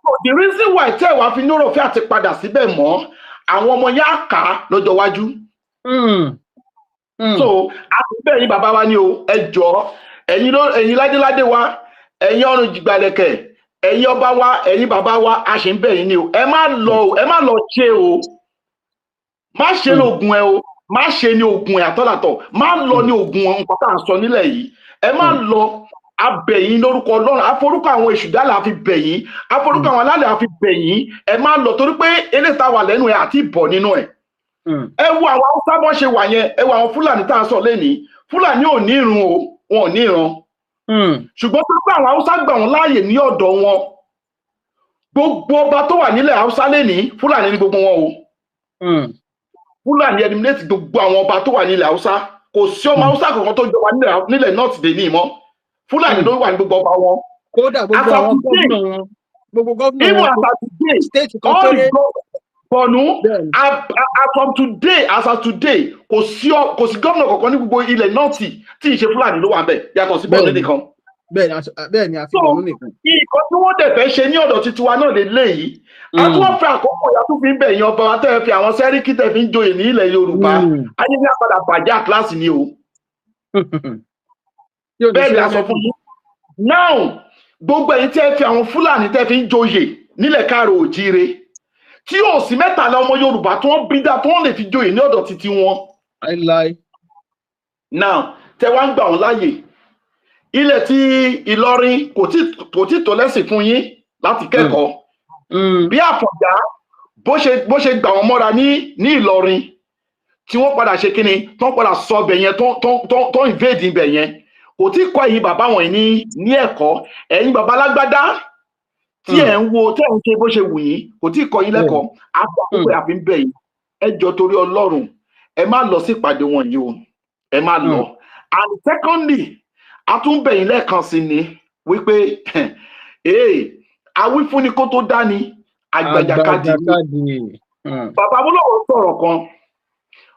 So the reason why tẹ́ wàá fi nínú ọ̀rọ̀ fẹ́ àti padà síbẹ̀ mọ́, àwọn ọmọ yẹn á kà á lọ́jọ́ iwájú. So a ti bẹ́ẹ̀ yín bàbá wa ni o, ẹ jọ̀ọ́, ẹ̀yin ló, ẹ̀yin ládéládé wa, ẹ̀yin ọrùn jìgbàlẹ̀kẹ̀, ẹ̀yin ọba wa, ẹ̀yin bàbá wa, a ṣì ń bẹ̀ yín ni o. Ẹ má lọ o, ẹ má lọ ṣe o, má ṣe lóògùn ẹ o, má ṣe ní oògùn ẹ àtọ́làtọ̀, má lọ ní oògùn nǹkan tá à ń sọ nílẹ̀ yìí. Ẹ má lọ. A bẹ̀ yín lórúkọ Ọlọ́run, àforúkọ àwọn èṣù dálà àfi bẹ̀ yín, àforúkọ àwọn alálẹ̀ àfi bẹ̀ yín, ẹ má lọ, torí pé eléyìí tá a wà lẹ́nu ẹ̀ àti ìbọ̀ nínú ẹ̀. Ẹ wo àwọn Haúsá bọ́n ṣe wà yẹn, ẹ wo àwọn Fúlàní tá a sọ lẹ́nìí. Fúlàní ò ní irun o, wọn ò ní ìran, ṣùgbọ́n tó pé àwọn Haúsá gbà wọ́n láàyè ní ọ̀dọ̀ wọn. Gbogbo ọba tó wà nílẹ̀ Haúsá lẹ́nìí, Fúlàní ní gbogbo wọn o. Fúlàní eliminate gbogbo àwọn ọba tó wà nílẹ̀ Haúsá. Kò sí ọmọ Haúsá kankan tó jọba nílẹ̀ North dé ní ìmọ̀. Fúlàní ló wà ní gbogbo ọba wọn. Kódà gbogbo àwọn gómìnà wọn, gbogbo gómìnà Even wọn, as at today, state kan all péré. the Borno, as from today, as of today, kò sí gómìnà kankan ní gbogbo ilẹ̀ North tí ì ṣe Fúlàní ló wà ń bẹ̀, yàtọ̀ sí Borno nìkan. Bẹ́ẹ̀ ni, àfi So, Borno nìkan. Nǹkan tí wọ́n dẹ̀ fẹ́ ṣe ní ọ̀dọ̀ títí wa náà lè léyìí. A tún wọ́n fẹ́ àkókò ìyá tún fi ń bẹ̀yìn ọba wa tẹ́ ẹ fi àwọn sẹ́ríkì tẹ́ fi ń joyè ní ilẹ̀ Yorùbá. Ayé ní àpàdà bàjẹ́ àtìláàsì ni o. Yóò ní Bẹ́ẹ̀ ni sí a sọ fún yín. Now, gbogbo ẹ̀yin tẹ́ ẹ fi àwọn Fúlàní tẹ́ fi ń joyè nílẹ̀ káàró òjíire, tí yóò sí 13 ọmọ Yorùbá tí wọ́n bí dá tí wọ́n lè fi joyè ní ọ̀dọ̀ títí wọn. Láíláí. Now, tẹ́ wá ń gbà wọ́n láàyè. Ilẹ̀ tí Ìlọrin kò tí tó lẹ́sìn fún yín láti kẹ́kọ̀ọ́. Bí Àfọ̀njá bó ṣe gbà wọ́n mọ́ra ní Ìlọrin, tí wọ́n padà ṣe kíni, tó ń padà sọ ibẹ̀ yẹn, tó invade ibẹ̀ yẹn, kò tí kọ́ ẹ̀yin bàbá wọ̀nyí ní ẹ̀kọ́. Ẹ̀yin bàbá alágbádá tí ẹ̀ ń wo, tí ẹ̀ ń ṣe bó ṣe wù yín, kò tí kọ́ yín lẹ́kọ̀ọ́. Àti àkókò àfi ń bẹ̀ yín, ẹ jọ, torí Ọlọ́run, ẹ má lọ sí ìpàdé wọn yìí o, ẹ má lọ. And secondly, a tún bẹ̀ yín lẹ́ẹ̀kan sí ni wípé ee, awífúnni kó tó dání, àgbàjàkadì ni. Àgbàjàkadì. Bàbá Awólọ́wọ̀ sọ̀rọ̀ kan,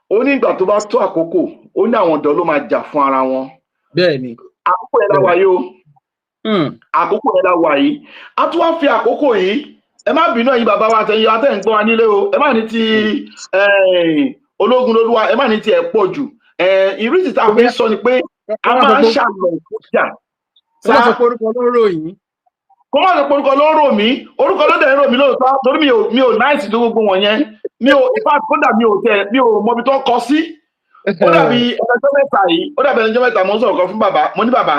ó ní ìgbà tó bá tó àkókò, ó ní àwọn ọ̀dọ́ ló máa jà fún ara wọn. bẹ́ẹ̀ ni. Àkókò yẹn la wà yìí o. Àkókò yẹn la wà yìí. A tún wá fi àkókò yìí, ẹ má bínú, ẹ̀yin bàbá wa àtẹ̀yin atẹ̀ ń gbọ́ wa nílé o, ẹ má ní ti ológun lolúwa, ẹ má ní ti ẹ̀ pọ̀ jù. Ìrísí tá a fi ń sọ ni pé a máa ń ṣàlọ̀ ìjà. Wọ́n sọ pé orúkọ ló ń ròyìn. Kó má sọ pé orúkọ ló ń rò mí. Orúkọ ló dẹ̀ ń rò mí lóòótọ́, torí mi ò nice tó gbogbo wọn yẹn. Mi ò, in fact, kódà mi ò tẹ, mi ò mọbi tó kọ sí. Ó dàbí ẹjọ́ mẹ́ta yìí, ó dàbí ẹjọ́ mẹ́ta, mo ń sọ̀rọ̀ kan fún bàbá. Mo ní, "Bàbá,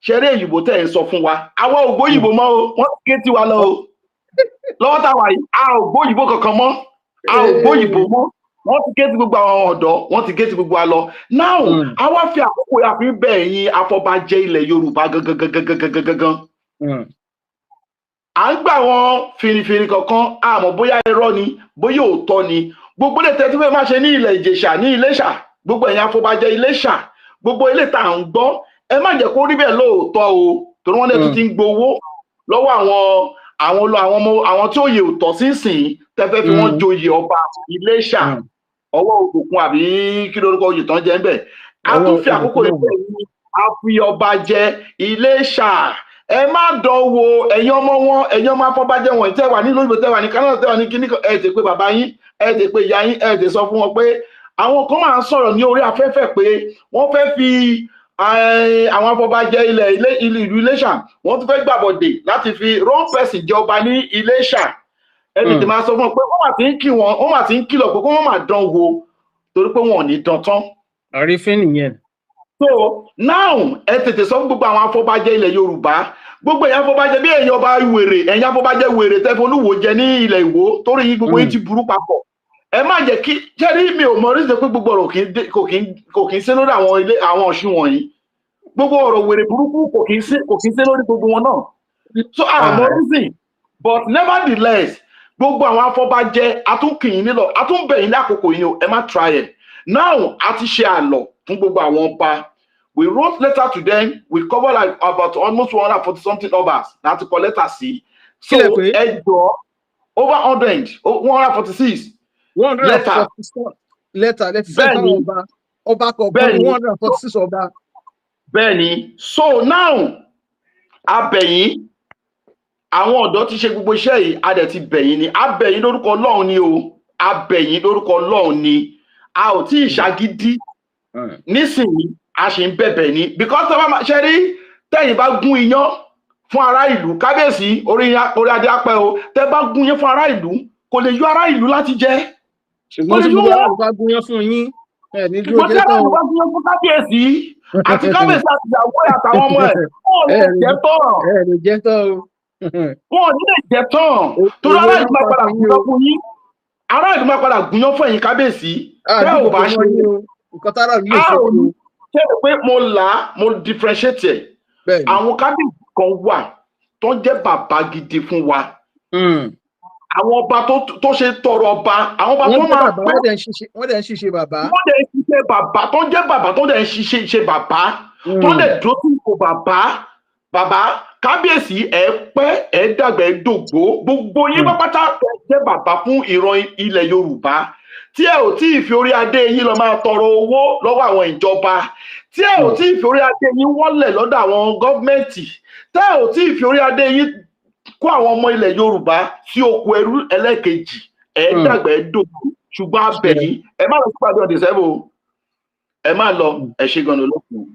ṣeré òyìnbó tẹ̀ ń sọ fún wa, àwa ò gbóyìnbó mọ́ o. Wọ́n ti ké tiwa lọ o. Lọ́wọ́ táwa yìí, a ò gbóyìnbó kankan mọ́, a ò gbóyìnbó mọ́. Wọ́n ti ké ti gbogbo àwọn ọ̀dọ́, wọ́n ti ké ti gbogbo wa lọ." Now, àwa fi àkókò yà fi bẹ̀ ẹ̀yin afọbajẹ ilẹ̀ Yorùbá gangan gangan gangan gangan gangan. À ń gbà wọn fìrìfìrì kankan, àmọ́ bóyá irọ́ ni, bóyá òótọ́ ni, gbogbo ilé tẹ́tí fẹ́ máa ṣe ní ilẹ̀ Ìjẹ̀ṣà, ní Iléṣà, gbogbo ẹ̀yin afọbajẹ Iléṣà, gbogbo ilé tá à ń gbọ́, ẹ má jẹ́ kó rí bẹ́ẹ̀ lóòótọ́ o, torí wọ́n lè tún ti ń gbowó lọ́wọ́ àwọn ọmọ àwọn tí òye ò tọ́ sí sìn, tẹ́fẹ́ fi wọ́n joyè ọba Iléṣà, ọwọ́ òkùnkùn àbí kí lórúkọ oyè tán jẹ́ ń bẹ̀. A tún fi àkókò ìfẹ́ yìí a fi ọba jẹ Iléṣà, ẹ má dán wò. Ẹ̀yin ọmọ wọn, ẹ̀yin ọmọ afọbajẹ wọn tẹ́ wà nílùú òyìnbó, tẹ́ wà ní Canada, tẹ́ wà ní kíní kan, ẹ ti pé bàbá yín, ẹ ti pé ìyá yín, ẹ ti sọ fún wọn pé àwọn kan máa ń sọ̀rọ̀ ní orí afẹ́fẹ́ pé wọ́n fẹ́ fi àwọn afọbajẹ ilẹ̀ ilé ìlú Iléṣà, wọ́n tún fẹ́ gbàbọ̀dè láti fi wrong person jẹ ọba ní Iléṣà. Ẹ tètè máa sọ fún wọn pé wọ́n máa ti ń kí wọn, wọ́n máa ti ń kìlọ̀ pé kó wọ́n máa dán wò, torí pé wọn ò ní dán tán. Àrífín nìyẹn. So now, ẹ tètè sọ fún gbogbo àwọn afọbajẹ ilẹ̀ Yorùbá, gbogbo ẹ̀yin afọbajẹ bí ẹ̀yin ọba wèrè, ẹ̀yin afọbajẹ wèrè tẹ́ fọlúwo jẹ ní ilẹ̀ Ìwó, torí yín gbogbo yín ti burú papọ̀. Ẹ má jẹ́ kí jẹ́rí, mi ò mọ oríṣi pé gbogbo ọ̀rọ̀ kò kì í sí lórí àwọn ilé àwọn Ọ̀ṣun wọ̀nyí. Gbogbo ọ̀rọ̀ wèrè burúkú kò kì í sí lórí gbogbo wọn náà. So àmọ́ reason, but nevertheless, gbogbo àwọn afọbajẹ, atúnkìyìn nílọ, atúnbẹ̀yìn lákòókò yìí o, ẹ má try ẹ̀. Now, a ti ṣe àlọ́ fún gbogbo àwọn ọba. We wrote letter to them. We cover like about almost 140 something obas láti kọ lẹ́tà sí. So Kí lẹ pè é? Ẹ jọ, over 100, 146 146 lẹ́tà lẹ́tì send Bẹ́ẹ̀ni. táwọn ọba, ọba kọ̀ọ̀kan? Bẹ́ẹ̀ni. 146 ọba. Bẹ́ẹ̀ni. So now, a bẹ̀ yín. Àwọn ọ̀dọ́ ti ṣe gbogbo iṣẹ́ yìí, a dẹ̀ ti bẹ̀ yín ni. A bẹ̀ yín lórúkọ Ọlọ́run ni o. A bẹ̀ yín lórúkọ Ọlọ́run ni. A ò tí ì ṣagídí nísìnyí, a ṣì ń bẹ̀bẹ̀ ni, because tẹ́ bá máa ṣe rí, tẹ́yìn bá gún iyán fún ará ìlú, kábíyèsí, orí adé apẹ́ o, tẹ́ bá gún iyán fún ará ìlú, kò lè yọ ará ìlú láti jẹ. Ṣùgbọ́n tí Kò lè gbogbo yọ. aráàlú bá gúnyán fún yín, ẹ ní dúró Ṣùgbọ́n tí jẹ́ ará tán ìlú o. bá gún iyán fún kábíyèsí, àti kábíyèsí àti ìyàwó ẹ̀ àtàwọn ọmọ ẹ̀, wọn ò lè jẹ tán. Ẹ lè jẹ́ tán o. Wọn ò ní lè jẹ tán, torí ará ìlú máa padà gúnyán fún yín. Ará ìlú máa padà gúnyán fún ẹ̀yin kábíyèsí tẹ́ ò bá ṣe. Nǹkan tára ìlú lè A ṣe ò o. ní ṣe é pé mo là á, mo differentiate ẹ̀. Àwọn kábíyèsí kan wà tó ń jẹ́ bàbá gidi fún wa, àwọn ọba tó ṣe tọrọ ọba, àwọn ọba tó Wọ́n jẹ́ máa bàbá, pẹ́. wọ́n dẹ̀ ń ṣiṣẹ́ bàbá. Wọ́n dẹ̀ ń ṣiṣẹ́ bàbá, tó ń jẹ́ bàbá, tó dẹ̀ ń ṣiṣẹ́ ṣe bàbá, tó dẹ̀ dúró sí ipò bàbá. Bàbá kábíyèsí, ẹ pẹ́, ẹ dàgbà, ẹ dògbó. Gbogbo yín pápátá ẹ jẹ́ bàbá fún ìran ilẹ̀ Yorùbá, tí ẹ ò tí ì fi orí adé yín lọ máa tọrọ owó lọ́wọ́ àwọn ìjọba, tí ẹ ò tí ì fi orí adé yín wọ́lẹ̀ lọ́dọ̀ àwọn gọ́ọ̀mẹ̀ntì, tẹ́ ẹ ò tí ì fi orí adé yín kó àwọn ọmọ ilẹ̀ Yorùbá sí oko ẹrú ẹlẹ́ẹ̀kejì, ẹ dàgbà, ẹ dògbó. Ṣùgbọ́n a bẹ̀ yín, ẹ má lọ sí pàdé on the 7 o, ẹ má lọ. Ẹ ṣe gan-an lókun.